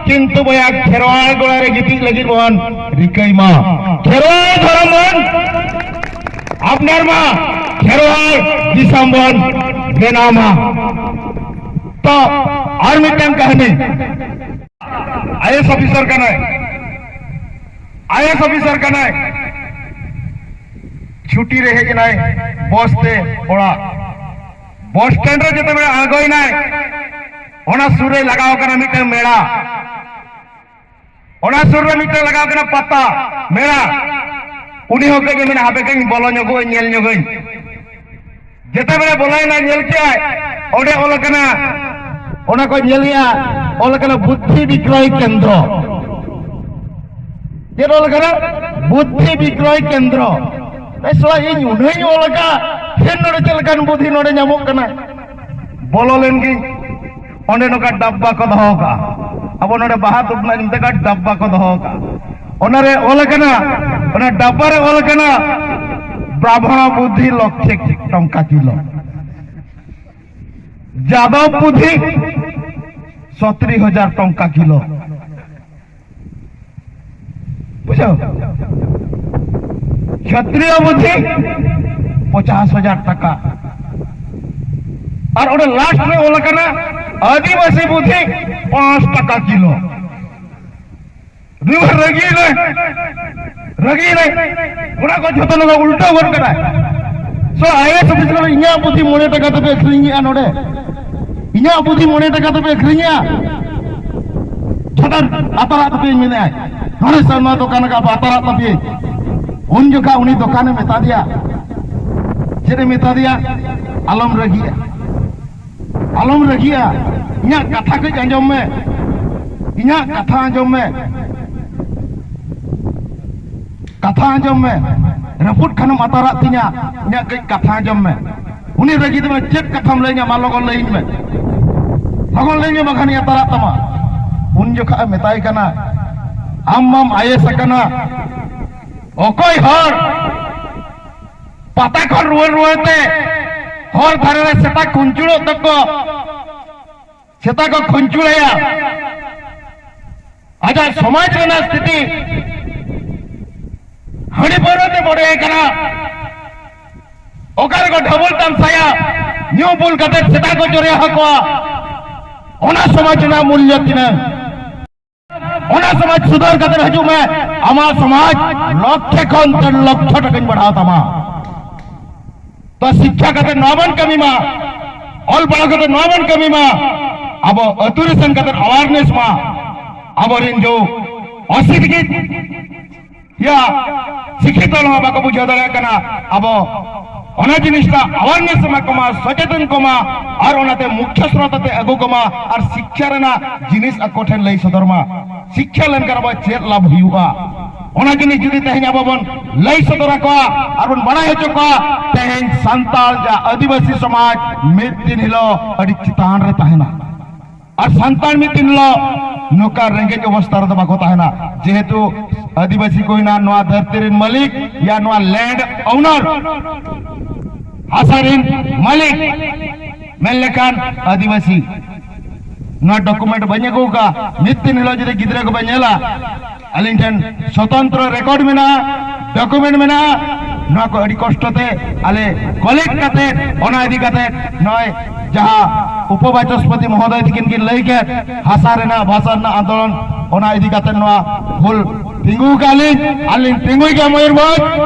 ᱠᱤᱱᱛᱩ ᱵᱚᱭᱦᱟ ᱠᱷᱮᱨᱣᱟᱲ ᱜᱚᱲᱟ ᱨᱮ ᱜᱤᱛᱤᱡ ᱞᱟᱹᱜᱤᱫ ᱵᱚᱱ ᱨᱤᱠᱟᱹᱭ ᱢᱟ᱾ ᱠᱷᱮᱨᱣᱟᱲ ᱫᱷᱚᱨᱚᱢ ᱵᱚᱱ ᱟᱯᱱᱟᱨ ᱢᱟ, ᱠᱷᱮᱨᱣᱟᱲ ᱫᱤᱥᱚᱢ ᱵᱚᱱ ᱵᱮᱱᱟᱣ ᱢᱟ᱾ ᱛᱚ ᱟᱨ ᱢᱤᱫᱴᱟᱝ ᱠᱟᱹᱦᱱᱤ᱾ ᱟᱭᱮᱥ ᱚᱯᱷᱤᱥᱟᱨ ᱠᱟᱱᱟᱭ, ᱟᱭᱮᱥ ᱚᱯᱷᱤᱥᱟᱨ ᱠᱟᱱᱟᱭ᱾ ᱪᱷᱩᱴᱤ ᱨᱮ ᱦᱮᱡ ᱮᱱᱟᱭ ᱵᱚᱥ ᱛᱮ ᱚᱲᱟᱜ᱾ ᱵᱚᱥ ᱥᱴᱮᱱᱰ ᱨᱮ ᱡᱮᱛᱮ ᱵᱮᱲᱟ ᱟᱬᱜᱚᱭᱮᱱᱟᱭ, ᱚᱱᱟ ᱥᱩᱨ ᱨᱮ ᱞᱟᱜᱟᱣ ᱠᱟᱱᱟ ᱢᱤᱫᱴᱟᱝ ᱢᱮᱲᱟ᱾ ᱚᱱᱟ ᱥᱩᱨ ᱨᱮ ᱢᱤᱫᱴᱟᱝ ᱞᱟᱜᱟᱣ ᱠᱟᱱᱟ ᱯᱟᱛᱟ ᱢᱮᱲᱟ᱾ ᱩᱱᱤ ᱦᱚᱸ ᱠᱟᱹᱡ ᱮ ᱢᱮᱱᱟ, ᱦᱟᱯᱮ ᱠᱟᱹᱡ ᱤᱧ ᱵᱚᱞᱚ ᱧᱚᱜᱚᱜ ᱟᱹᱧ, ᱧᱮᱞ ᱧᱚᱜᱟᱹᱧ᱾ ᱡᱮᱛᱮ ᱵᱮᱲᱟ ᱵᱚᱞᱚᱭᱮᱱᱟ, ᱧᱮᱞ ᱠᱮᱜᱼᱟᱭ, ᱚᱸᱰᱮ ᱚᱞ ᱟᱠᱟᱱᱟ, ᱚᱱᱟ ᱠᱚ ᱧᱮᱞᱮᱜᱼᱟ, ᱚᱞ ᱟᱠᱟᱱᱟ ᱵᱩᱫᱽᱫᱷᱤ ᱵᱤᱠᱨᱚᱭ ᱠᱮᱱᱫᱨᱚ᱾ ᱪᱮᱫ ᱚᱞ ᱟᱠᱟᱱᱟ? ᱵᱩᱫᱽᱫᱷᱤ ᱵᱤᱠᱨᱚᱭ ᱠᱮᱱᱫᱨᱚ᱾ ᱮ ᱥᱟᱞᱟ, ᱤᱧ ᱩᱱᱟᱹᱜ ᱤᱧ ᱚᱞ ᱟᱠᱟᱫ, ᱯᱷᱤᱨ ᱱᱚᱰᱮ ᱪᱮᱫ ᱞᱮᱠᱟᱱ ᱵᱩᱫᱽᱫᱷᱤ ᱱᱚᱰᱮ ᱧᱟᱢᱚᱜ ᱠᱟᱱᱟ? ᱵᱚᱞᱚ ᱞᱮᱱ ᱜᱤᱧ, ᱚᱸᱰᱮ ᱱᱚᱝᱠᱟ ᱰᱟᱵᱵᱟ ᱠᱚ ᱫᱚᱦᱚ ᱠᱟᱜᱼᱟ᱾ ᱟᱵᱚ ᱱᱚᱰᱮ ᱵᱟᱦᱟ ᱛᱩᱯ ᱨᱮᱱᱟᱜ ᱧᱩᱛᱩᱢ ᱛᱮ ᱰᱟᱵᱵᱟ ᱠᱚ ᱫᱚᱦᱚ ᱠᱟᱜᱼᱟ᱾ ᱚᱱᱟᱨᱮ ᱚᱞ ᱟᱠᱟᱱᱟ, ᱚᱱᱟ ᱰᱟᱵᱵᱟ ᱨᱮ ᱚᱞ ᱟᱠᱟᱱᱟ, ᱵᱨᱟᱦᱢᱚᱬ ᱵᱩᱫᱽᱫᱷᱤ ᱞᱚᱠᱠᱷᱮ ᱴᱚᱝᱠᱟ ᱠᱤᱞᱚ, ᱡᱟᱫᱚᱵ ᱵᱩᱫᱽᱫᱷᱤ ᱥᱚᱛᱨᱤ ᱦᱟᱡᱟᱨ ᱴᱚᱝᱠᱟ ᱠᱤᱞᱚ᱾ ᱵᱩᱡᱷᱟᱹᱣ? ᱠᱷᱟᱛᱨᱤᱭᱚ ᱵᱩᱫᱽᱫᱷᱤ ᱯᱚᱪᱟᱥ ᱦᱟᱡᱟᱨ ᱴᱟᱠᱟ᱾ ᱟᱨ ᱚᱸᱰᱮ ᱞᱟᱥᱴ ᱨᱮ ᱚᱞ ᱟᱠᱟᱱᱟ, ᱟᱹᱫᱤᱵᱟᱹᱥᱤ ᱵᱩᱫᱽᱫᱷᱤ ᱯᱟᱸᱪ ᱴᱟᱠᱟ ᱠᱤᱞᱚ᱾ ᱱᱩᱭ ᱢᱟ ᱨᱟᱹᱜᱤ ᱨᱮ, ᱨᱟᱹᱜᱤ ᱨᱮ, ᱚᱱᱟ ᱠᱚ ᱡᱷᱚᱛᱚ ᱱᱚᱣᱟ ᱩᱞᱴᱟᱹᱣ ᱜᱚᱫ ᱠᱟᱫᱟᱭ᱾ ᱛᱚ ᱟᱭ ᱮ ᱮᱥ ᱚᱯᱷᱤᱥᱟᱨ, ᱤᱧᱟᱹᱜ ᱵᱩᱫᱷᱤ ᱢᱚᱬᱮ ᱴᱟᱠᱟ ᱛᱮᱯᱮ ᱟᱹᱠᱷᱨᱤᱧᱮᱜᱼᱟ ᱱᱚᱰᱮ, ᱤᱧᱟᱹᱜ ᱵᱩᱫᱷᱤ ᱢᱚᱬᱮ ᱴᱟᱠᱟ ᱛᱮᱯᱮ ᱟᱹᱠᱷᱨᱤᱧᱮᱜᱼᱟ᱾ ᱡᱷᱚᱛᱚ ᱟᱛᱟᱨᱟᱜ ᱛᱟᱯᱮ ᱢᱮᱱᱮᱫᱼᱟᱭ, ᱱᱚᱰᱮ ᱥᱟᱨᱱᱟ ᱫᱚᱠᱟᱱ ᱠᱟᱜ ᱯᱮ, ᱟᱛᱟᱨᱟᱜ ᱛᱟᱯᱮ᱾ ᱩᱱ ᱡᱚᱠᱷᱟ ᱩᱱᱤ ᱫᱚᱠᱟᱱᱮ ᱢᱮᱛᱟ ᱫᱮᱭᱟ, ᱪᱮᱫ ᱮ ᱢᱮᱛᱟ ᱫᱮᱭᱟ? ᱟᱞᱚᱢ ᱨᱟᱹᱜᱤᱜᱼᱟ, ᱟᱞᱚᱢ ᱨᱟᱹᱜᱤᱜᱼᱟ, ᱤᱧᱟᱹᱜ ᱠᱟᱛᱷᱟ ᱠᱟᱹᱡ ᱟᱸᱡᱚᱢ ᱢᱮ, ᱤᱧᱟᱹᱜ ᱠᱟᱛᱷᱟ ᱟᱸᱡᱚᱢ ᱢᱮ, ᱠᱟᱛᱷᱟ ᱟᱸᱡᱚᱢ ᱢᱮ, ᱨᱟᱹᱯᱩᱫ ᱠᱷᱟᱱᱮᱢ ᱟᱛᱟᱨᱟᱜ ᱛᱤᱧᱟ, ᱤᱧᱟᱹᱜ ᱠᱟᱹᱡ ᱠᱟᱛᱷᱟ ᱟᱸᱡᱚᱢ ᱢᱮ᱾ ᱩᱱᱤ ᱨᱟᱹᱜᱤ ᱛᱮ ᱢᱮᱱᱟ, ᱪᱮᱫ ᱠᱟᱛᱷᱟᱢ ᱞᱟᱹᱭᱟᱹᱧᱟ? ᱢᱟ ᱞᱚᱜᱚᱱ ᱞᱟᱹᱭᱟᱹᱧ ᱢᱮ, ᱞᱚᱜᱚᱱ ᱞᱟᱹᱭᱟᱹᱧ ᱢᱮ, ᱵᱟᱠᱷᱟᱱᱤᱧ ᱟᱛᱟᱨᱟᱜ ᱛᱟᱢᱟ᱾ ᱩᱱ ᱡᱚᱠᱷᱟ ᱮ ᱢᱮᱛᱟᱭ ᱠᱟᱱᱟ, ᱟᱢ ᱢᱟᱢ ᱟᱭ ᱮ ᱮᱥ ᱟᱠᱟᱱᱟ, ᱚᱠᱚᱭ ᱦᱚᱲ ᱯᱟᱛᱟ ᱠᱷᱚᱱ ᱨᱩᱣᱟᱹᱲ ᱨᱩᱣᱟᱹᱲ ᱛᱮ ᱦᱚᱨ ᱫᱷᱟᱨᱮ ᱨᱮ ᱥᱮᱛᱟ ᱠᱩᱧᱪᱩᱲᱚᱜ ᱛᱟᱠᱚ, ᱥᱮᱛᱟ ᱠᱚ ᱠᱩᱧᱪᱩᱲᱟᱭᱟ, ᱟᱡᱟᱜ ᱥᱚᱢᱟᱡᱽ ᱨᱮᱱᱟᱜ ᱥᱛᱷᱤᱛᱤ ᱦᱟᱺᱰᱤ ᱯᱟᱹᱣᱨᱟᱹ ᱛᱮ ᱵᱚᱰᱮ ᱟᱠᱟᱱᱟ, ᱚᱠᱟ ᱨᱮᱠᱚ ᱰᱷᱟᱵᱩᱞ ᱛᱟᱢᱥᱟᱭᱟ, ᱧᱩ ᱵᱩᱞ ᱠᱟᱛᱮ ᱥᱮᱛᱟ ᱠᱚ ᱪᱚᱨᱮ ᱟᱠᱚᱣᱟ, ᱚᱱᱟ ᱥᱚᱢᱟᱡᱽ ᱨᱮᱱᱟᱜ ᱢᱩᱞᱞᱚ ᱛᱤᱱᱟᱹᱜ? ᱚᱱᱟ ᱥᱚᱢᱟᱡᱽ ᱥᱩᱫᱷᱟᱹᱨ ᱠᱟᱛᱮ ᱦᱤᱡᱩᱜ ᱢᱮ, ᱟᱢᱟᱜ ᱥᱚᱢᱟᱡᱽ ᱞᱚᱠᱷᱮ ᱠᱷᱚᱱ ᱰᱮᱲ ᱞᱚᱠᱷᱚ ᱴᱟᱠᱟᱧ ᱵᱟᱲᱦᱟᱣ ᱛᱟᱢᱟ᱾ ᱛᱚ ᱥᱤᱠᱠᱷᱟ ᱠᱟᱛᱮ ᱱᱚᱣᱟ ᱵᱚᱱ ᱠᱟᱹᱢᱤ ᱢᱟ, ᱚᱞ ᱯᱟᱲᱦᱟᱣ ᱠᱟᱛᱮ ᱱᱚᱣᱟ ᱵᱚᱱ ᱠᱟᱹᱢᱤ ᱢᱟ, ᱟᱵᱚ ᱟᱹᱛᱩ ᱨᱮ ᱥᱮᱱ ᱠᱟᱛᱮ awareness ᱢᱟ, ᱟᱵᱚᱨᱮᱱ ᱡᱚ ᱚᱥᱤᱠᱷᱤᱛ ᱭᱟ ᱥᱤᱠᱷᱤᱛ ᱦᱚᱲ ᱦᱚᱸ ᱵᱟᱠᱚ ᱵᱩᱡᱷᱟᱹᱣ ᱫᱟᱲᱮᱭᱟᱜ ᱠᱟᱱᱟ᱾ ᱟᱵᱚ ᱚᱱᱟ ᱡᱤᱱᱤᱥᱴᱟ awareness ᱮᱢᱟ ᱠᱚᱢᱟ, ᱥᱚᱪᱮᱛᱚᱱ ᱠᱚᱢᱟ, ᱟᱨ ᱚᱱᱟᱛᱮ ᱢᱩᱠᱷᱭᱚ ᱥᱨᱳᱛ ᱟᱛᱮ ᱟᱹᱜᱩ ᱠᱚᱢᱟ, ᱟᱨ ᱥᱤᱠᱠᱷᱟ ᱨᱮᱱᱟᱜ ᱡᱤᱱᱤᱥ ᱟᱠᱚ ᱴᱷᱮᱱ ᱞᱟᱹᱭ ᱥᱚᱫᱚᱨ ᱢᱟ᱾ ᱥᱤᱠᱠᱷᱟ ᱞᱮᱱᱠᱷᱟᱱ ᱟᱵᱚᱣᱟᱜ ᱪᱮᱫ ᱞᱟᱵᱷ ᱦᱩᱭᱩᱜᱼᱟ? ᱚᱱᱟ ᱡᱤᱱᱤᱥ ᱡᱩᱫᱤ ᱛᱮᱦᱮᱧ ᱟᱵᱚ ᱵᱚᱱ ᱞᱟᱹᱭ ᱥᱚᱫᱚᱨ ᱟᱠᱚᱣᱟ ᱟᱨ ᱵᱚᱱ ᱵᱟᱲᱟᱭ ᱦᱚᱪᱚ ᱠᱚᱣᱟ, ᱛᱮᱦᱮᱧ ᱥᱟᱱᱛᱟᱲ ᱡᱟ ᱟᱹᱫᱤᱵᱟᱹᱥᱤ ᱥᱚᱢᱟᱡᱽ ᱢᱤᱫ ᱫᱤᱱ ᱦᱤᱞᱳᱜ ᱟᱹᱰᱤ ᱪᱮᱛᱟᱱ ᱨᱮ ᱛᱟᱦᱮᱱᱟ᱾ ᱟᱨ ᱥᱟᱱᱛᱟᱲ ᱢᱤᱫ ᱫᱤᱱ ᱦᱤᱞᱳᱜ ᱱᱚᱝᱠᱟ ᱨᱮᱸᱜᱮᱡ ᱚᱵᱚᱥᱛᱷᱟ ᱨᱮᱫᱚ ᱵᱟᱠᱚ ᱛᱟᱦᱮᱱᱟ᱾ ᱡᱮᱦᱮᱛᱩ ᱟᱹᱫᱤᱵᱟᱹᱥᱤ ᱠᱚ ᱦᱩᱭᱱᱟ ᱱᱚᱣᱟ ᱫᱷᱟᱹᱨᱛᱤ ᱨᱮᱱ ᱢᱟᱹᱞᱤᱠ, ᱭᱟ ᱱᱚᱣᱟ land owner, ᱦᱟᱥᱟ ᱨᱮᱱ ᱢᱟᱹᱞᱤᱠ ᱢᱮᱱ ᱞᱮᱠᱷᱟᱱ ᱟᱹᱫᱤᱵᱟᱹᱥᱤ᱾ ᱱᱚᱣᱟ document ᱵᱟᱹᱧ ᱟᱹᱜᱩ ᱟᱠᱟᱫᱼᱟ᱾ ᱢᱤᱫ ᱫᱤᱱ ᱦᱤᱞᱳᱜ ᱡᱩᱫᱤ ᱜᱤᱫᱽᱨᱟᱹ ᱠᱚᱵᱮᱱ ᱧᱮᱞᱟ, ᱟᱹᱞᱤᱧ ᱴᱷᱮᱱ ᱥᱚᱛᱚᱱᱛᱨᱚ record ᱢᱮᱱᱟᱜᱼᱟ, document ᱢᱮᱱᱟᱜᱼᱟ᱾ ᱱᱚᱣᱟ ᱠᱚ ᱟᱹᱰᱤ ᱠᱚᱥᱴᱚ ᱛᱮ ᱟᱞᱮ collect ᱠᱟᱛᱮ, ᱚᱱᱟ ᱤᱫᱤ ᱠᱟᱛᱮ ᱱᱚᱜᱼᱚᱭ ᱡᱟᱦᱟᱸ ᱩᱯᱚᱵᱟᱪᱚᱥᱯᱚᱛᱤ ᱢᱚᱦᱳᱫᱚᱭ ᱛᱤᱠᱤᱱ ᱠᱤᱱ ᱞᱟᱹᱭ ᱠᱮᱫ, ᱦᱟᱥᱟ ᱨᱮᱱᱟᱜ, ᱵᱷᱟᱥᱟ ᱨᱮᱱᱟᱜ ᱟᱱᱫᱳᱞᱚᱱ, ᱚᱱᱟ ᱤᱫᱤ ᱠᱟᱛᱮ ᱱᱚᱣᱟ ᱦᱩᱞ ᱛᱤᱸᱜᱩ ᱟᱠᱟᱫ ᱞᱤᱧ, ᱟᱨ ᱞᱤᱧ ᱛᱤᱸᱜᱩᱭ ᱜᱮᱭᱟ ᱢᱚᱭᱩᱨᱵᱷᱚᱸᱡᱽ᱾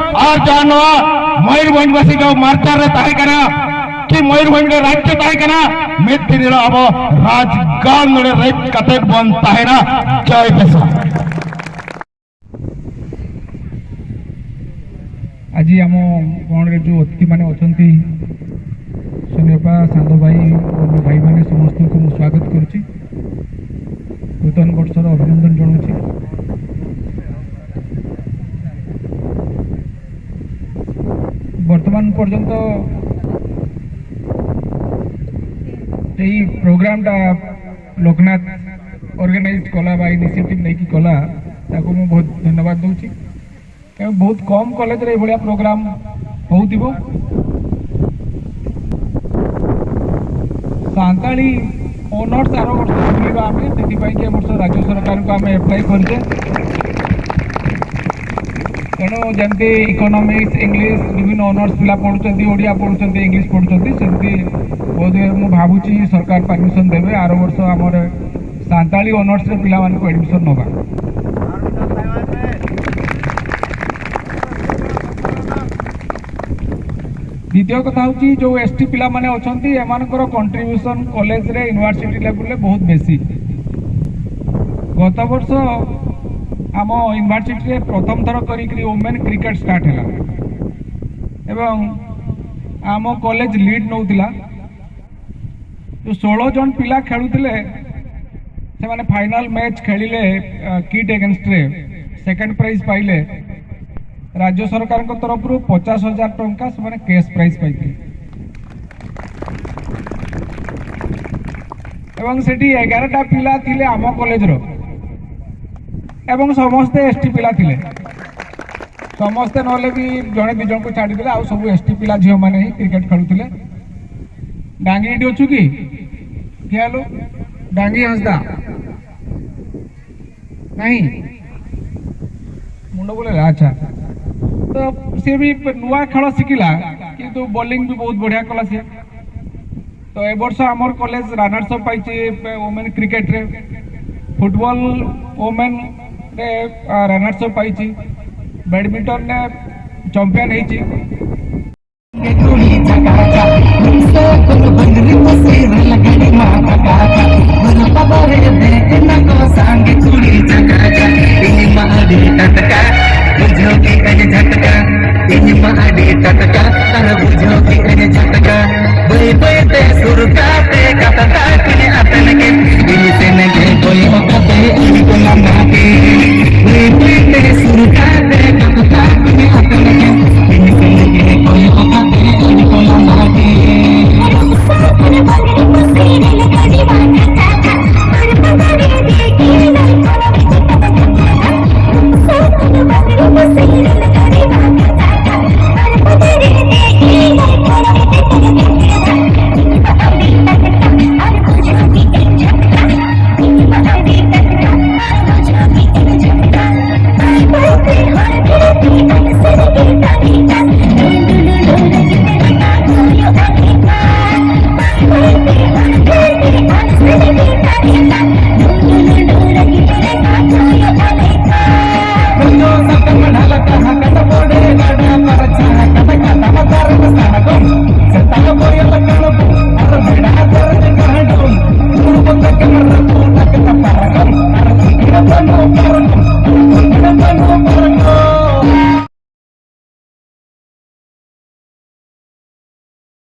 ᱟᱨ ᱡᱟᱦᱟᱸ ᱱᱚᱣᱟ ᱢᱚᱭᱩᱨᱵᱷᱚᱸᱡᱽ ᱵᱟᱥᱤ ᱠᱚ ᱢᱟᱨᱪᱟᱨ ᱨᱮ ᱛᱟᱦᱮᱸ ᱠᱟᱱᱟ, ᱠᱤ ᱢᱚᱭᱩᱨᱵᱷᱚᱸᱡᱽ ᱨᱮ ᱨᱟᱡᱽ ᱛᱟᱦᱮᱸ ᱠᱟᱱᱟ, ᱢᱤᱫ ᱫᱤᱱ ᱦᱤᱞᱳᱜ ᱟᱵᱚ ᱨᱟᱡᱽᱜᱟᱲ ᱱᱚᱰᱮ ᱨᱮᱡ ᱠᱟᱛᱮ ᱵᱚᱱ ᱛᱟᱦᱮᱱᱟ᱾ ᱡᱚᱭ ᱯᱮᱥᱟ᱾ ଆଜି ଆମ ଗଣରେ ଯେଉଁ ଅତିଥିମାନେ ଅଛନ୍ତି, ସୋନିଅପା, ସାନ୍ଦ ଭାଇ ଓ ମୋ ଭାଇମାନେ, ସମସ୍ତଙ୍କୁ ମୁଁ ସ୍ୱାଗତ କରୁଛି, ନୂତନ ବର୍ଷର ଅଭିନନ୍ଦନ ଜଣାଉଛି। ବର୍ତ୍ତମାନ ପର୍ଯ୍ୟନ୍ତ ଏଇ ପ୍ରୋଗ୍ରାମଟା ଲୋକନାଥ ଅର୍ଗାନାଇଜ କଲା ବା ଇନିସିଏଟିଭ ନେଇକି କଲା, ତାକୁ ମୁଁ ବହୁତ ଧନ୍ୟବାଦ ଦେଉଛି। ଏବଂ ବହୁତ କମ୍ କଲେଜରେ ଏଇଭଳିଆ ପ୍ରୋଗ୍ରାମ ହଉଥିବ। ସାନ୍ତାଳୀ ଅନର୍ସ ଆର ବର୍ଷ ଖୋଲିବା ଆମେ, ସେଥିପାଇଁ କି ଏ ବର୍ଷ ରାଜ୍ୟ ସରକାରଙ୍କୁ ଆମେ ଆପ୍ଲାଏ କରିଛେ। ତେଣୁ ଯେମିତି ଇକୋନୋମିକ୍ସ, ଇଂଲିଶ, ବିଭିନ୍ନ ଅନର୍ସ ପିଲା ପଢ଼ୁଛନ୍ତି, ଓଡ଼ିଆ ପଢ଼ୁଛନ୍ତି, ଇଂଲିଶ ପଢ଼ୁଛନ୍ତି, ସେମିତି ବୋଧହୁଏ ମୁଁ ଭାବୁଛି ସରକାର ପରମିସନ ଦେବେ ଆର ବର୍ଷ ଆମର ସାନ୍ତାଳୀ ଅନର୍ସରେ ପିଲାମାନଙ୍କୁ ଆଡମିସନ ନବା। ଦ୍ୱିତୀୟ କଥା ହେଉଛି, ଯେଉଁ ଏସ୍ ଟି ପିଲାମାନେ ଅଛନ୍ତି, ଏମାନଙ୍କର କଣ୍ଟ୍ରିବ୍ୟୁସନ କଲେଜରେ, ୟୁନିଭର୍ସିଟି ଲେଭେଲରେ ବହୁତ ବେଶୀ। ଗତ ବର୍ଷ ଆମ ୟୁନିଭର୍ସିଟିରେ ପ୍ରଥମ ଥର କରିକିରି ଓମେନ୍ କ୍ରିକେଟ ଷ୍ଟାର୍ଟ ହେଲା ଏବଂ ଆମ କଲେଜ ଲିଡ୍ ନେଉଥିଲା। ଯେଉଁ ଷୋହଳ ଜଣ ପିଲା ଖେଳୁଥିଲେ, ସେମାନେ ଫାଇନାଲ ମ୍ୟାଚ୍ ଖେଳିଲେ କିଟ୍ ଏଗେନଷ୍ଟରେ, ସେକେଣ୍ଡ ପ୍ରାଇଜ୍ ପାଇଲେ। ରାଜ୍ୟ ସରକାରଙ୍କ ତରଫରୁ ପଚାଶ ହଜାର ଟଙ୍କା ସେମାନେ କ୍ୟାସ୍ ପ୍ରାଇଜ୍ ପାଇଥିଲେ। ଏବଂ ସେଠି ଏଗାରଟା ପିଲା ଥିଲେ ଆମ କଲେଜର ଏବଂ ସମସ୍ତେ ଏସ୍ ଟି ପିଲା ଥିଲେ। ସମସ୍ତେ ନହେଲେ ବି ଜଣେ ଦି ଜଣଙ୍କୁ ଛାଡ଼ିଦେଲେ, ଆଉ ସବୁ ଏସ୍ ଟି ପିଲା ଝିଅମାନେ ହିଁ କ୍ରିକେଟ ଖେଳୁଥିଲେ। ଡାଙ୍ଗି ଏଠି ଅଛୁ କି? କିଏ ହେଲୁ? ଡାଙ୍ଗି ହସଦା ନାହିଁ, ମୁଣ୍ଡ ବୁଲେଇଲା। ଆଚ୍ଛା, ତ ସିଏ ବି ନୂଆ ଖେଳ ଶିଖିଲା, କିନ୍ତୁ ବୋଲିଂ ବି ବହୁତ ବଢ଼ିଆ କଲା ସିଏ। ତ ଏ ବର୍ଷ ଆମର କଲେଜ ରନର୍ସ ଅପ୍ ପାଇଛି ଓମେନ୍ କ୍ରିକେଟରେ, ଫୁଟବଲ ଓମେନ୍ରେ ରନର୍ସ ଅପ୍ ପାଇଛି, ବ୍ୟାଡମିଣ୍ଟନରେ ଚମ୍ପିଆନ ହେଇଛି। ᱠᱩᱲᱤ ᱡᱟᱜᱟ ᱡᱟᱹᱛᱤ